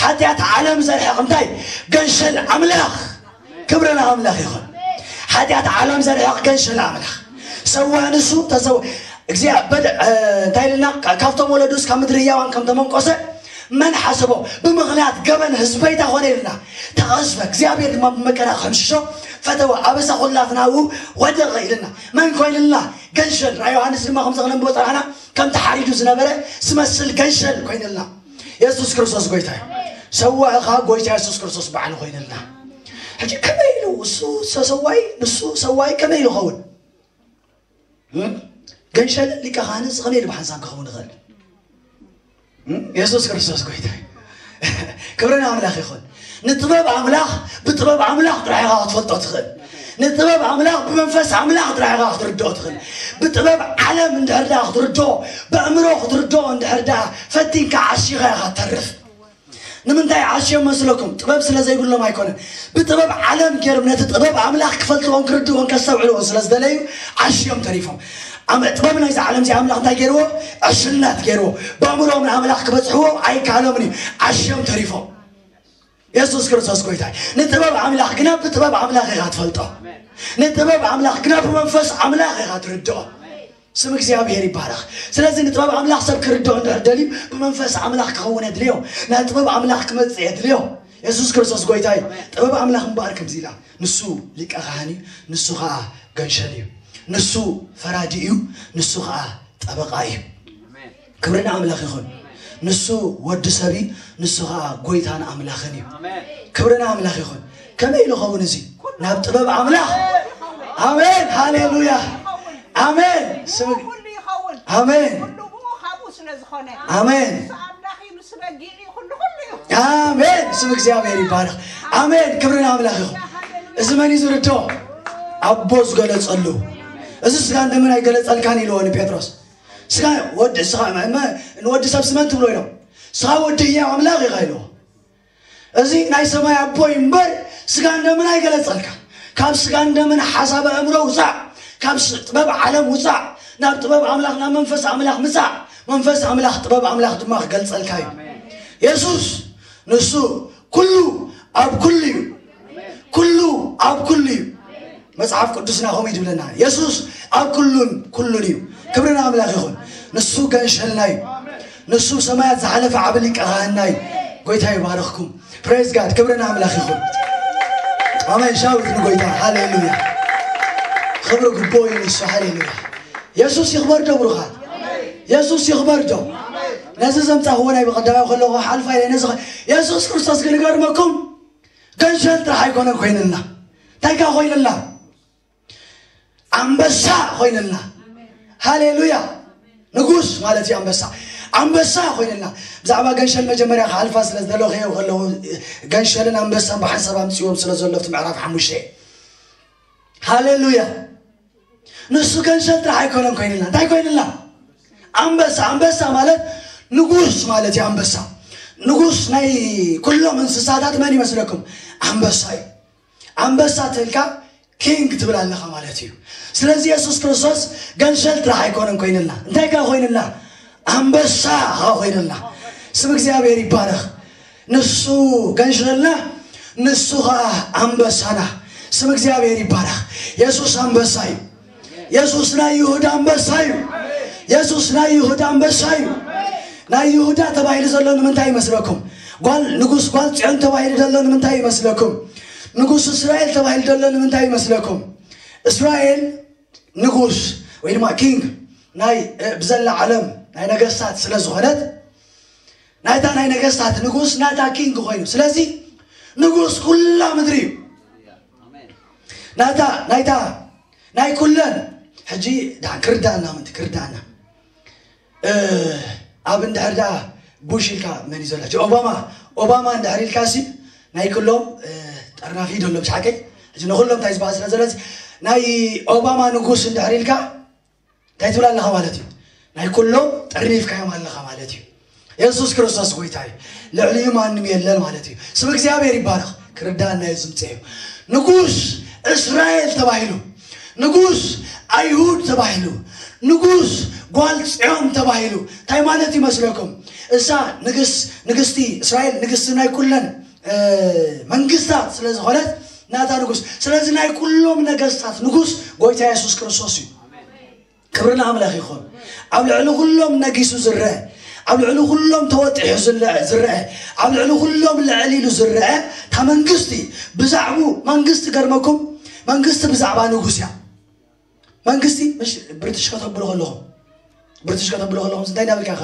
ሓጢኣት ዓለም ዘርሕቕ እንታይ? ገንሸል ኣምላኽ። ክብሪ ንኣምላኽ ይኹን። ሓጢኣት ዓለም ዘርሕቕ ገንሸል ኣምላኽ። ሰዋ ንሱ ተሰው እግዚኣብሔር እንታይ ኢልና? ካብቶም ወለዱስ ካብ ምድሪ ህያዋን ከም ተመንቆሰ መን ሓሰቦ? ብምኽንያት ገበን ህዝበይታ ኾነ ኢልና ተቐዝፈ። እግዚኣብሔር ድማ ብመከራ ክሕምሽሾ ፈተወ። ኣበሳ ኹላትና ኣብኡ ወደቐ ኢልና። መን ኮይንልና? ገንሸል። ራእይ ዮሃንስ ድማ ከም ዘቕነብዎ ጸናሕና ከም ተሓሪዱ ዝነበረ ዝመስል ገንሸል ኮይንልና። የሱስ ክርስቶስ ጎይታ እዩ። ሰዋእኻ ጎይታ የሱስ ክርስቶስ ባዕሉ ኮይንልና። ሕጂ ከመይ ኢሉ እሱ ሰሰዋይ ንሱ ሰዋይ ከመይ ኢሉ ይኸውን? ገንሸልን ሊቀ ካህንን ከመይ ኢሉ ብሓንሳብ ክኸውን ይኽእል? የሱስ ክርስቶስ ጎይታ እዩ። ክብሪ ንኣምላኽ ይኹን። ንጥበብ ኣምላኽ ብጥበብ ኣምላኽ ጥራሕ ኢኻ ክትፈልጦ ትኽእል። ንጥበብ ኣምላኽ ብመንፈስ ኣምላኽ ጥራሕ ኢኻ ክትርድኦ ትኽእል። ብጥበብ ዓለም እንድሕር ደኣ ክትርድኦ፣ ብኣእምሮ ክትርድኦ እንድሕር ደኣ ፈቲንካ ዓሺኻ ኢኻ ተርፍ። ንምንታይ ዓሽዮም መስለኩም? ጥበብ ስለ ዘይብሎም ኣይኮነን። ብጥበብ ዓለም ገይሮም ነቲ ጥበብ ኣምላኽ ክፈልጥዎን ክርድእዎን ከስተውዕልዎን ስለ ዝደለዩ ዓሽዮም ተሪፎም። ኣመ ጥበብ ናይዚ ዓለም እዚ ኣምላኽ እንታይ ገይርዎ? ዕሽነት ገይርዎ። ብኣእምሮኦም ንኣምላኽ ክበጽሕዎ ኣይከኣሎምን እዩ። ዓሽዮም ተሪፎም። የሱስ ክርስቶስ ጎይታ እዩ። ንጥበብ ኣምላኽ ግና ብጥበብ ኣምላኽ ኢኻ ትፈልጦ። ንጥበብ ኣምላኽ ግና ብመንፈስ ኣምላኽ ኢኻ ትርድኦ። ስም እግዚኣብሔር ይባረኽ። ስለዚ ንጥበብ ኣምላኽ ሰብ ክርድኦ እንድሕር ደልዩ ብመንፈስ ኣምላኽ ክኸውን የድልዮ። ናብ ጥበብ ኣምላኽ ክመጽእ የድልዮ። የሱስ ክርስቶስ ጎይታ እዩ። ጥበብ ኣምላኽ እምበኣር ከምዚ ኢላ፣ ንሱ ሊቀ ካህን እዩ፣ ንሱ ኸዓ ገንሸል እዩ። ንሱ ፈራዲ እዩ፣ ንሱ ኸዓ ጠበቃ እዩ። ክብሪ ንኣምላኽ ይኹን። ንሱ ወዲ ሰብ እዩ፣ ንሱ ኸዓ ጎይታን ኣምላኽን እዩ። ክብሪ ንኣምላኽ ይኹን። ከመይ ኢሉ ኸውን እዚ? ናብ ጥበብ ኣምላኽ። ኣሜን፣ ሃሌሉያ፣ ኣሜን። ስም ኩሉ ይኸውን። ኣሜን። ኩሉ ብኡ ካብኡ ስለ ዝኾነ። ኣሜን። ንሱ ኣምላኽ እዩ፣ ንሱ በጊዕ እዩ፣ ኩሉ ኩሉ እዩ። ኣሜን። ስም እግዚኣብሔር ይባረኽ። ኣሜን። ክብሪ ንኣምላኽ ይኹን። እዚ መን እዩ ዝርድኦ? ኣቦ ዝገለጸሉ። እዚ ስጋን ደምን ኣይገለጸልካን ኢልዎ ንጴጥሮስ። ስጋ ወዲ ስጋ መ- መ- ንወዲ ሰብ ስመን ትብሎ ኢሎም። ስጋ ወዲ ህያው ኣምላኽ ኢኻ ኢልዎ። እዚ ናይ ሰማይ ኣቦ እዩ እምበር ስጋን ደምን ኣይገለጸልካ። ካብ ስጋን ደምን ሓሳብ ኣእምሮ ውፃእ፣ ካብ ስ- ጥበብ ዓለም ውፃእ፣ ናብ ጥበብ ኣምላኽ ናብ መንፈስ ኣምላኽ ምፃእ። መንፈስ ኣምላኽ ጥበብ ኣምላኽ ድማ ክገልጸልካ እዩ። የሱስ ንሱ ኩሉ ኣብ ኩሉ እዩ። ኩሉ ኣብ ኩሉ እዩ። መጽሓፍ ቅዱስና ከምኡ እዩ ዝብለና። የሱስ ኣብ ኩሉን ኩሉን እዩ። ክብሪ ንኣምላኽ ይኹን። ንሱ ገንሸልና እዩ። ንሱ ሰማያት ዝሓለፈ ዓቢ ሊቀ ካህንና እዩ። ጎይታ ይባረኽኩም። ፕሬዝ ጋድ። ክብሪ ንኣምላኽ ይኹን። ኣሜን። ሻውት ንጎይታ። ሃሌሉያ። ክብሪ ግቦ እዩ ንሱ። ሃሌሉያ። የሱስ ይኽበር ዶ ብሩኻት? የሱስ ይኽበር ዶ? ነዚ ዘምጻኽዎ ናይ ብቐዳማይ ከለኹ ሓልፋ ኢለ ነዚ ኸ- የሱስ ክርስቶስ ግን ገርመኩም ገንሸል ጥራሕ ኣይኮነን ኮይንልና። እንታይ ከ ኮይንልና? ኣንበሳ ኮይንልና። ሃሌሉያ። ንጉስ ማለት እዩ ኣንበሳ። ኣንበሳ ኮይንልና። ብዛዕባ ገንሸል መጀመርያ ክሓልፋ ስለ ዝደለኹ ከለኹ ገንሸልን ኣንበሳን ብሓንሳብ ኣምፅዎም ስለ ዘሎ ኣብቲ ምዕራፍ ሓሙሽተ። ሃሌሉያ። ንሱ ገንሸል ጥራሕ ኣይኮነን ኮይንልና። እንታይ ኮይንልና? ኣንበሳ። ኣንበሳ ማለት ንጉስ ማለት እዩ። ኣንበሳ ንጉስ ናይ ኩሎም እንስሳታት መን ይመስለኩም? ኣንበሳ እዩ። ኣንበሳ ተልካ ኪንግ ትብል ኣለኻ ማለት እዩ። ስለዚ የሱስ ክርስቶስ ገንሸል ጥራሕ ኣይኮነን ኮይንልና። እንታይ ከ ኮይንልና? ኣንበሳ ኸዓ ኮይንልና። ስም እግዚኣብሔር ይባረኽ። ንሱ ገንሸልና፣ ንሱ ኸዓ ኣንበሳና። ስም እግዚኣብሔር ይባረኽ። የሱስ ኣንበሳ እዩ። የሱስ ናይ ይሁዳ ኣንበሳ እዩ። የሱስ ናይ ይሁዳ ኣንበሳ እዩ። ናይ ይሁዳ ተባሂሉ ዘሎ ንምንታይ ይመስለኩም? ጓል ንጉስ ጓል ጽዮን ተባሂሉ ዘሎ ንምንታይ ይመስለኩም? ንጉስ እስራኤል ተባሂሉ ዘሎ ንምንታይ ይመስለኩም? እስራኤል ንጉስ ወይ ድማ ኪንግ ናይ ብዘላ ዓለም ናይ ነገስታት ስለ ዝኾነት ናይታ ናይ ነገስታት ንጉስ ናይታ ኪንግ ኮይኑ ስለዚ ንጉስ ኩላ ምድሪ እዩ። ናይታ ናይታ ናይ ኩለን ሕጂ ዳ ክርዳና ምንቲ ክርዳና ኣብ እንድሕር ደኣ ቡሽ ኢልካ መን እዩ ዘሎ ሕጂ ኦባማ ኦባማ እንድሕር ኢልካ ሲ ናይ ኩሎም ጠርናፊ ደሎ ብሓቀይ ሕጂ ንኩሎም እንታይ ዝበሃል ስለ ዘሎ ናይ ኦባማ ንጉስ እንድሕር ኢልካ እንታይ ትብል ኣለኻ ማለት እዩ ናይ ኩሎም ጠርኒፍካዮም ኣለኻ ማለት እዩ። የሱስ ክርስቶስ ጎይታ እዩ። ልዕሊኡ ማንም የለን ማለት እዩ። ስም እግዚኣብሔር ይባረኽ። ክርዳና እዩ ዝምፅእ እዩ። ንጉስ እስራኤል ተባሂሉ ንጉስ ኣይሁድ ተባሂሉ ንጉስ ጓል ፅዮን ተባሂሉ እንታይ ማለት ይመስለኩም? እሳ ንግስ ንግስቲ እስራኤል ንግስቲ ናይ ኩለን መንግስታት ስለ ዝኾነት ናታ ንጉስ ስለዚ ናይ ኩሎም ነገስታት ንጉስ ጎይታ የሱስ ክርስቶስ እዩ። ክብሪ ንኣምላኽ ይኹን። ኣብ ልዕሊ ኩሎም ነጊሱ ዝረአ ኣብ ልዕሊ ኩሎም ተወጢሑ ዝረአ ኣብ ልዕሊ ኩሎም ልዕል ኢሉ ዝረአ እታ መንግስቲ ብዛዕቡ መንግስቲ ገርመኩም መንግስቲ ብዛዕባ ንጉስ እያ። መንግስቲ ምሽ ብሪትሽ ከተብሉ ከለኹም ብሪትሽ ከተብሉ ከለኹም እንታይ እንዳበልካ ኢኻ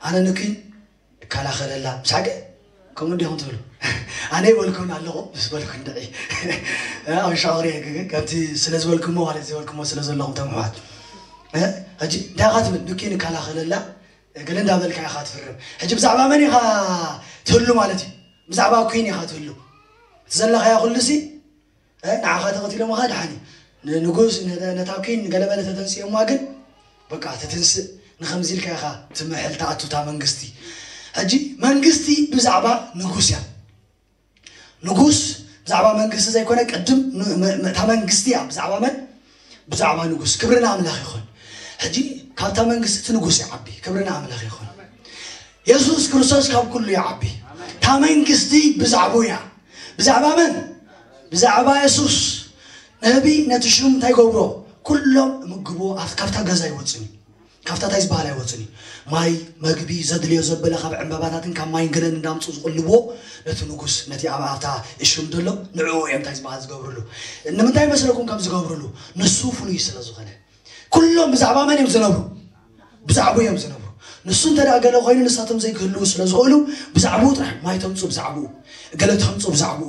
ኣነ ንኩን እከላኸለላ ምስ ሓቂ ከምኡ እንዲኹም ትብሉ ኣነ ይበልኩን ኣለኹ ምስ በልኩ እንድዒ ኣብ ሻወር እየ ግን ከምቲ ስለ ዝበልኩሞ ማለት ዝበልኩሞ ስለ ዘለኹም ተምሕዋት ሕጂ እንታይ ኢኻ ትብል ንኩን እከላኸለላ ገለ እንዳበልካ ኢኻ ትፍርም ሕጂ ብዛዕባ መን ኢኻ ትህሉ ማለት እዩ ብዛዕባ ኩን ኢኻ ትህሉ እቲ ዘለኻያ ኩሉ ሲ ንዓኻ ተቐቲሎምኻ ድሓን ንጉስ ነታ ኩን ገለመለ ተተንስዮማ ግን በቃ ተትንስእ ንኸምዚ ኢልካ ኢኻ ትምሕል ትኣቱ እታ መንግስቲ ሕጂ መንግስቲ ብዛዕባ ንጉስ እያ ንጉስ ብዛዕባ መንግስቲ ዘይኮነ ቅድም እታ መንግስቲ እያ ብዛዕባ መን ብዛዕባ ንጉስ ክብሪ ንኣምላኽ ይኹን ሕጂ ካብታ መንግስቲ እቲ ንጉስ ይዓቢ ክብሪ ንኣምላኽ ይኹን የሱስ ክርስቶስ ካብ ኩሉ ይዓቢ እታ መንግስቲ ብዛዕቡ እያ ብዛዕባ መን ብዛዕባ የሱስ ነቢ ነቲ ሽም እንታይ ገብሮ ኩሎም ምግብዎ ካብታ ገዛ ይወፅን እዩ ካብታ እንታይ ዝበሃል ኣይወፅን እዩ ማይ መግቢ ዘድልዮ ዘበለ ካብ ዕምበባታትን ካብ ማይን ገለን እንዳምፁ ዝቕልብዎ ነቲ ንጉስ ነቲ ኣብ ኣብታ እሹም ዘሎ ንዕኡ እዮም እንታይ ዝበሃል ዝገብርሉ ንምንታይ መስለኩም ከም ዝገብርሉ ንሱ ፍሉይ ስለ ዝኾነ ኩሎም ብዛዕባ መን እዮም ዝነብሩ ብዛዕቡ እዮም ዝነብሩ ንሱ እንተ ገለ ኮይኑ ንሳቶም ዘይክህልው ስለ ዝኽእሉ ብዛዕቡ ጥራሕ ማይ ተምፁ ብዛዕቡ ገለ ተምፁ ብዛዕቡ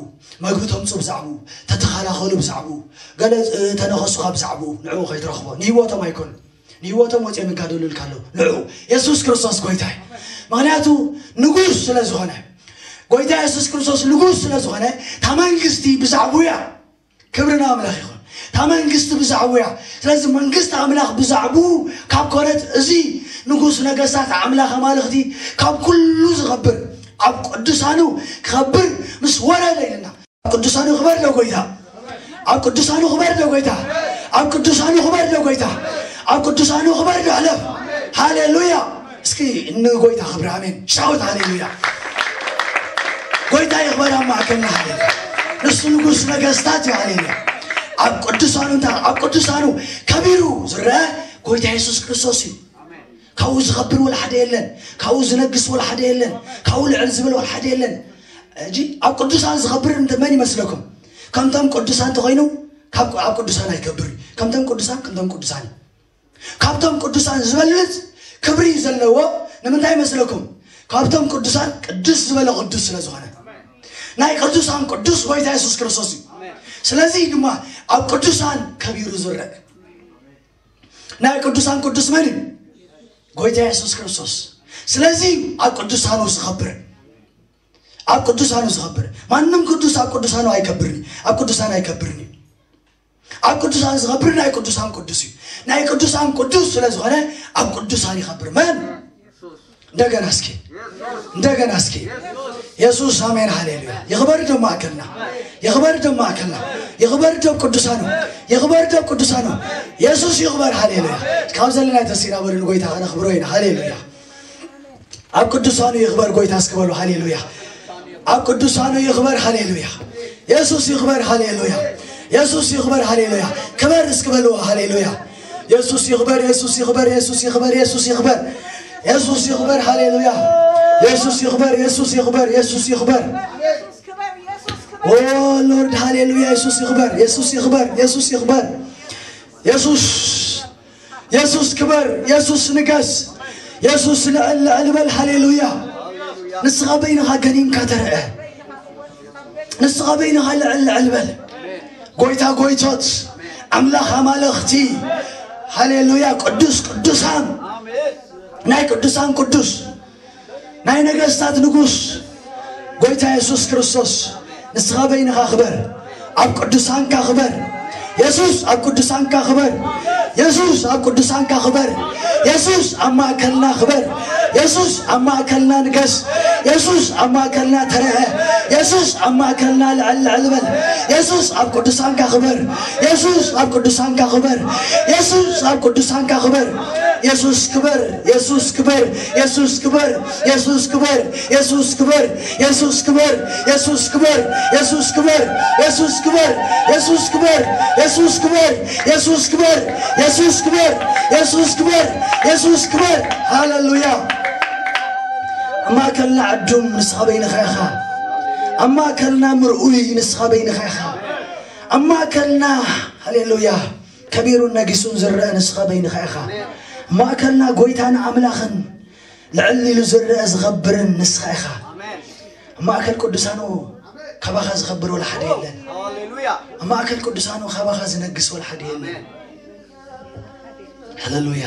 መግቢ ተምፁ ብዛዕቡ ተተኸላኸሉ ብዛዕቡ ገለ ተነኸሱኻ ብዛዕቡ ንዕኡ ከይትረኽቦ ንህይወቶም ኣይኮኑ ንህይወቶም ወፂኦም ይጋደሉ ኢልካ ኣለዉ ንዕኡ የሱስ ክርስቶስ ጎይታ እዩ ምክንያቱ ንጉስ ስለ ዝኾነ ጎይታ የሱስ ክርስቶስ ንጉስ ስለ ዝኾነ እታ መንግስቲ ብዛዕቡ እያ ክብሪ ንኣምላኽ ይኹን እታ መንግስቲ ብዛዕቡ እያ ስለዚ መንግስቲ ኣምላኽ ብዛዕቡ ካብ ኮነት እዚ ንጉስ ነገስታት ኣምላኽ ኣማልኽቲ ካብ ኩሉ ዝኸብር ኣብ ቅዱሳኑ ክኸብር ምስ ወረደ ኢልና ኣብ ቅዱሳኑ ክበር ዶ ጎይታ ኣብ ቅዱሳኑ ክበር ዶ ጎይታ ኣብ ቅዱሳኑ ክበር ዶ ጎይታ ኣብ ቅዱሳኑ ክበር ዶ ሕለፍ ሃሌሉያ እስኪ ንጎይታ ክብሪ ኣሜን ሻውት ሃሌሉያ ጎይታ ይኽበር ኣብ ማእከልና ሃሌሉያ ንሱ ንጉስ ነገስታት እዩ ሃሌሉያ ኣብ ቅዱሳኑ እንታ ኣብ ቅዱሳኑ ከቢሩ ዝረአ ጎይታ የሱስ ክርስቶስ እዩ ካብኡ ዝኸብር ወላ ሓደ የለን ካብኡ ዝነግስ ወላ ሓደ የለን ካብኡ ልዕል ዝብል ወላ ሓደ የለን እጂ ኣብ ቅዱሳን ዝኸብር እንተ መን ይመስለኩም ከምቶም ቅዱሳን ተኾይኑ ካብ ኣብ ቅዱሳን ኣይከብር ከምቶም ቅዱሳን ከምቶም ቅዱሳን ካብቶም ቅዱሳን ዝበልፅ ክብሪ ዘለዎ ንምንታይ ይመስለኩም ካብቶም ቅዱሳን ቅዱስ ዝበለ ቅዱስ ስለ ዝኾነ ናይ ቅዱሳን ቅዱስ ጎይታ የሱስ ክርስቶስ እዩ ስለዚ ድማ ኣብ ቅዱሳን ከቢሩ ዝረአ ናይ ቅዱሳን ቅዱስ መን እዩ ጎይታ የሱስ ክርስቶስ ስለዚ ኣብ ቅዱሳኑ ዝኸብር ኣብ ቅዱሳኑ ዝኸብር ማንም ቅዱስ ኣብ ቅዱሳኑ ኣይከብርን ኣብ ቅዱሳን ኣይከብርን ኣብ ቅዱሳን ዝኸብር ናይ ቅዱሳን ቅዱስ እዩ ናይ ቅዱሳን ቅዱስ ስለ ዝኾነ ኣብ ቅዱሳን ይኸብር መን እንደገና እስኪ እንደገና እስኪ የሱስ ኣሜን ሃሌሉያ ይኽበር ደሞ ኣከልና ይኽበር ደሞ ኣከልና ይኽበር ደብ ቅዱሳኑ ይኽበር ደብ ቅዱሳኑ የሱስ ይኽበር ሃሌሉያ ካብ ዘለና ተሲና በሉ ንጎይታ ከነኽብሮ ኢና ሃሌሉያ ኣብ ቅዱሳኑ ይኽበር ጎይታ እስኪ በሉ ሃሌሉያ ኣብ ቅዱሳኑ ይኽበር ሃሌሉያ የሱስ ይኽበር ሃሌሉያ የሱስ ይኽበር ሃሌሉያ ክበር እስኪ በልዎ ሃሌሉያ የሱስ ይኽበር የሱስ ይኽበር የሱስ ይኽበር የሱስ ይኽበር የሱስ ይኽበር ሃሌሉያ የሱስ ይኽበር የሱስ ይኽበር የሱስ ይኽበር ኦ ሎርድ ሃሌሉያ የሱስ ይኽበር የሱስ ይኽበር የሱስ ይኽበር የሱስ የሱስ ክበር፣ የሱስ ንገስ፣ የሱስ ልዕል ልዕል በል። ሃሌሉያ። ንስኻ በይንኻ ገኒንካ ተረአ። ንስኻ በይንኻ ልዕል ልዕል በል። ጎይታ ጎይቶት፣ ኣምላኽ ኣማልኽቲ፣ ሃሌሉያ። ቅዱስ ቅዱሳን፣ ናይ ቅዱሳን ቅዱስ፣ ናይ ነገስታት ንጉስ፣ ጎይታ የሱስ ክርስቶስ፣ ንስኻ በይንኻ ክበር፣ ኣብ ቅዱሳንካ ክበር። የሱስ ኣብ ቅዱሳንካ ክበር። የሱስ ኣብ ቅዱሳንካ ክበር። የሱስ ኣብ ማእከልና ክበር። የሱስ ኣብ ማእከልና ንገስ። የሱስ ኣብ ማእከልና ተረአ። የሱስ ኣብ ማእከልና ልዕል ልዕል በል። የሱስ ኣብ ቅዱሳንካ ክበር። የሱስ ኣብ ቅዱሳንካ ክበር። የሱስ ኣብ ቅዱሳንካ ክበር። የሱስ ክበር። የሱስ ክበር። የሱስ ክበር። የሱስ ክበር። የሱስ ክበር። የሱስ ክበር። የሱስ ክበር። የሱስ ክበር። የሱስ ክበር። የሱስ ክበር። የሱስ ክበር። የሱስ ክበር። የሱስ ክበር። የሱስ ክበር። የሱስ ክበር። የሱስ ክበር። ሃሌሉያ። ኣብ ማእከልና ዕዱም ንስኻ በይንኻ ኢኻ። ኣብ ማእከልና ምርኡይ ንስኻ በይንኻ ኢኻ። ኣብ ማእከልና፣ ሃሌሉያ፣ ከቢሩን ነጊሱን ዝረአ ንስኻ በይንኻ ኢኻ። ኣብ ማእከልና ጎይታን ኣምላኽን ልዕል ኢሉ ዝረአ ዝኸብርን ንስኻ ኢኻ። ኣብ ማእከል ቅዱሳኑ ካባኻ ዝኸብር ወላ ሓደ የለን። ኣብ ማእከል ቅዱሳኑ ካባኻ ዝነግስ ወላ ሓደ የለን። ሃሌሉያ።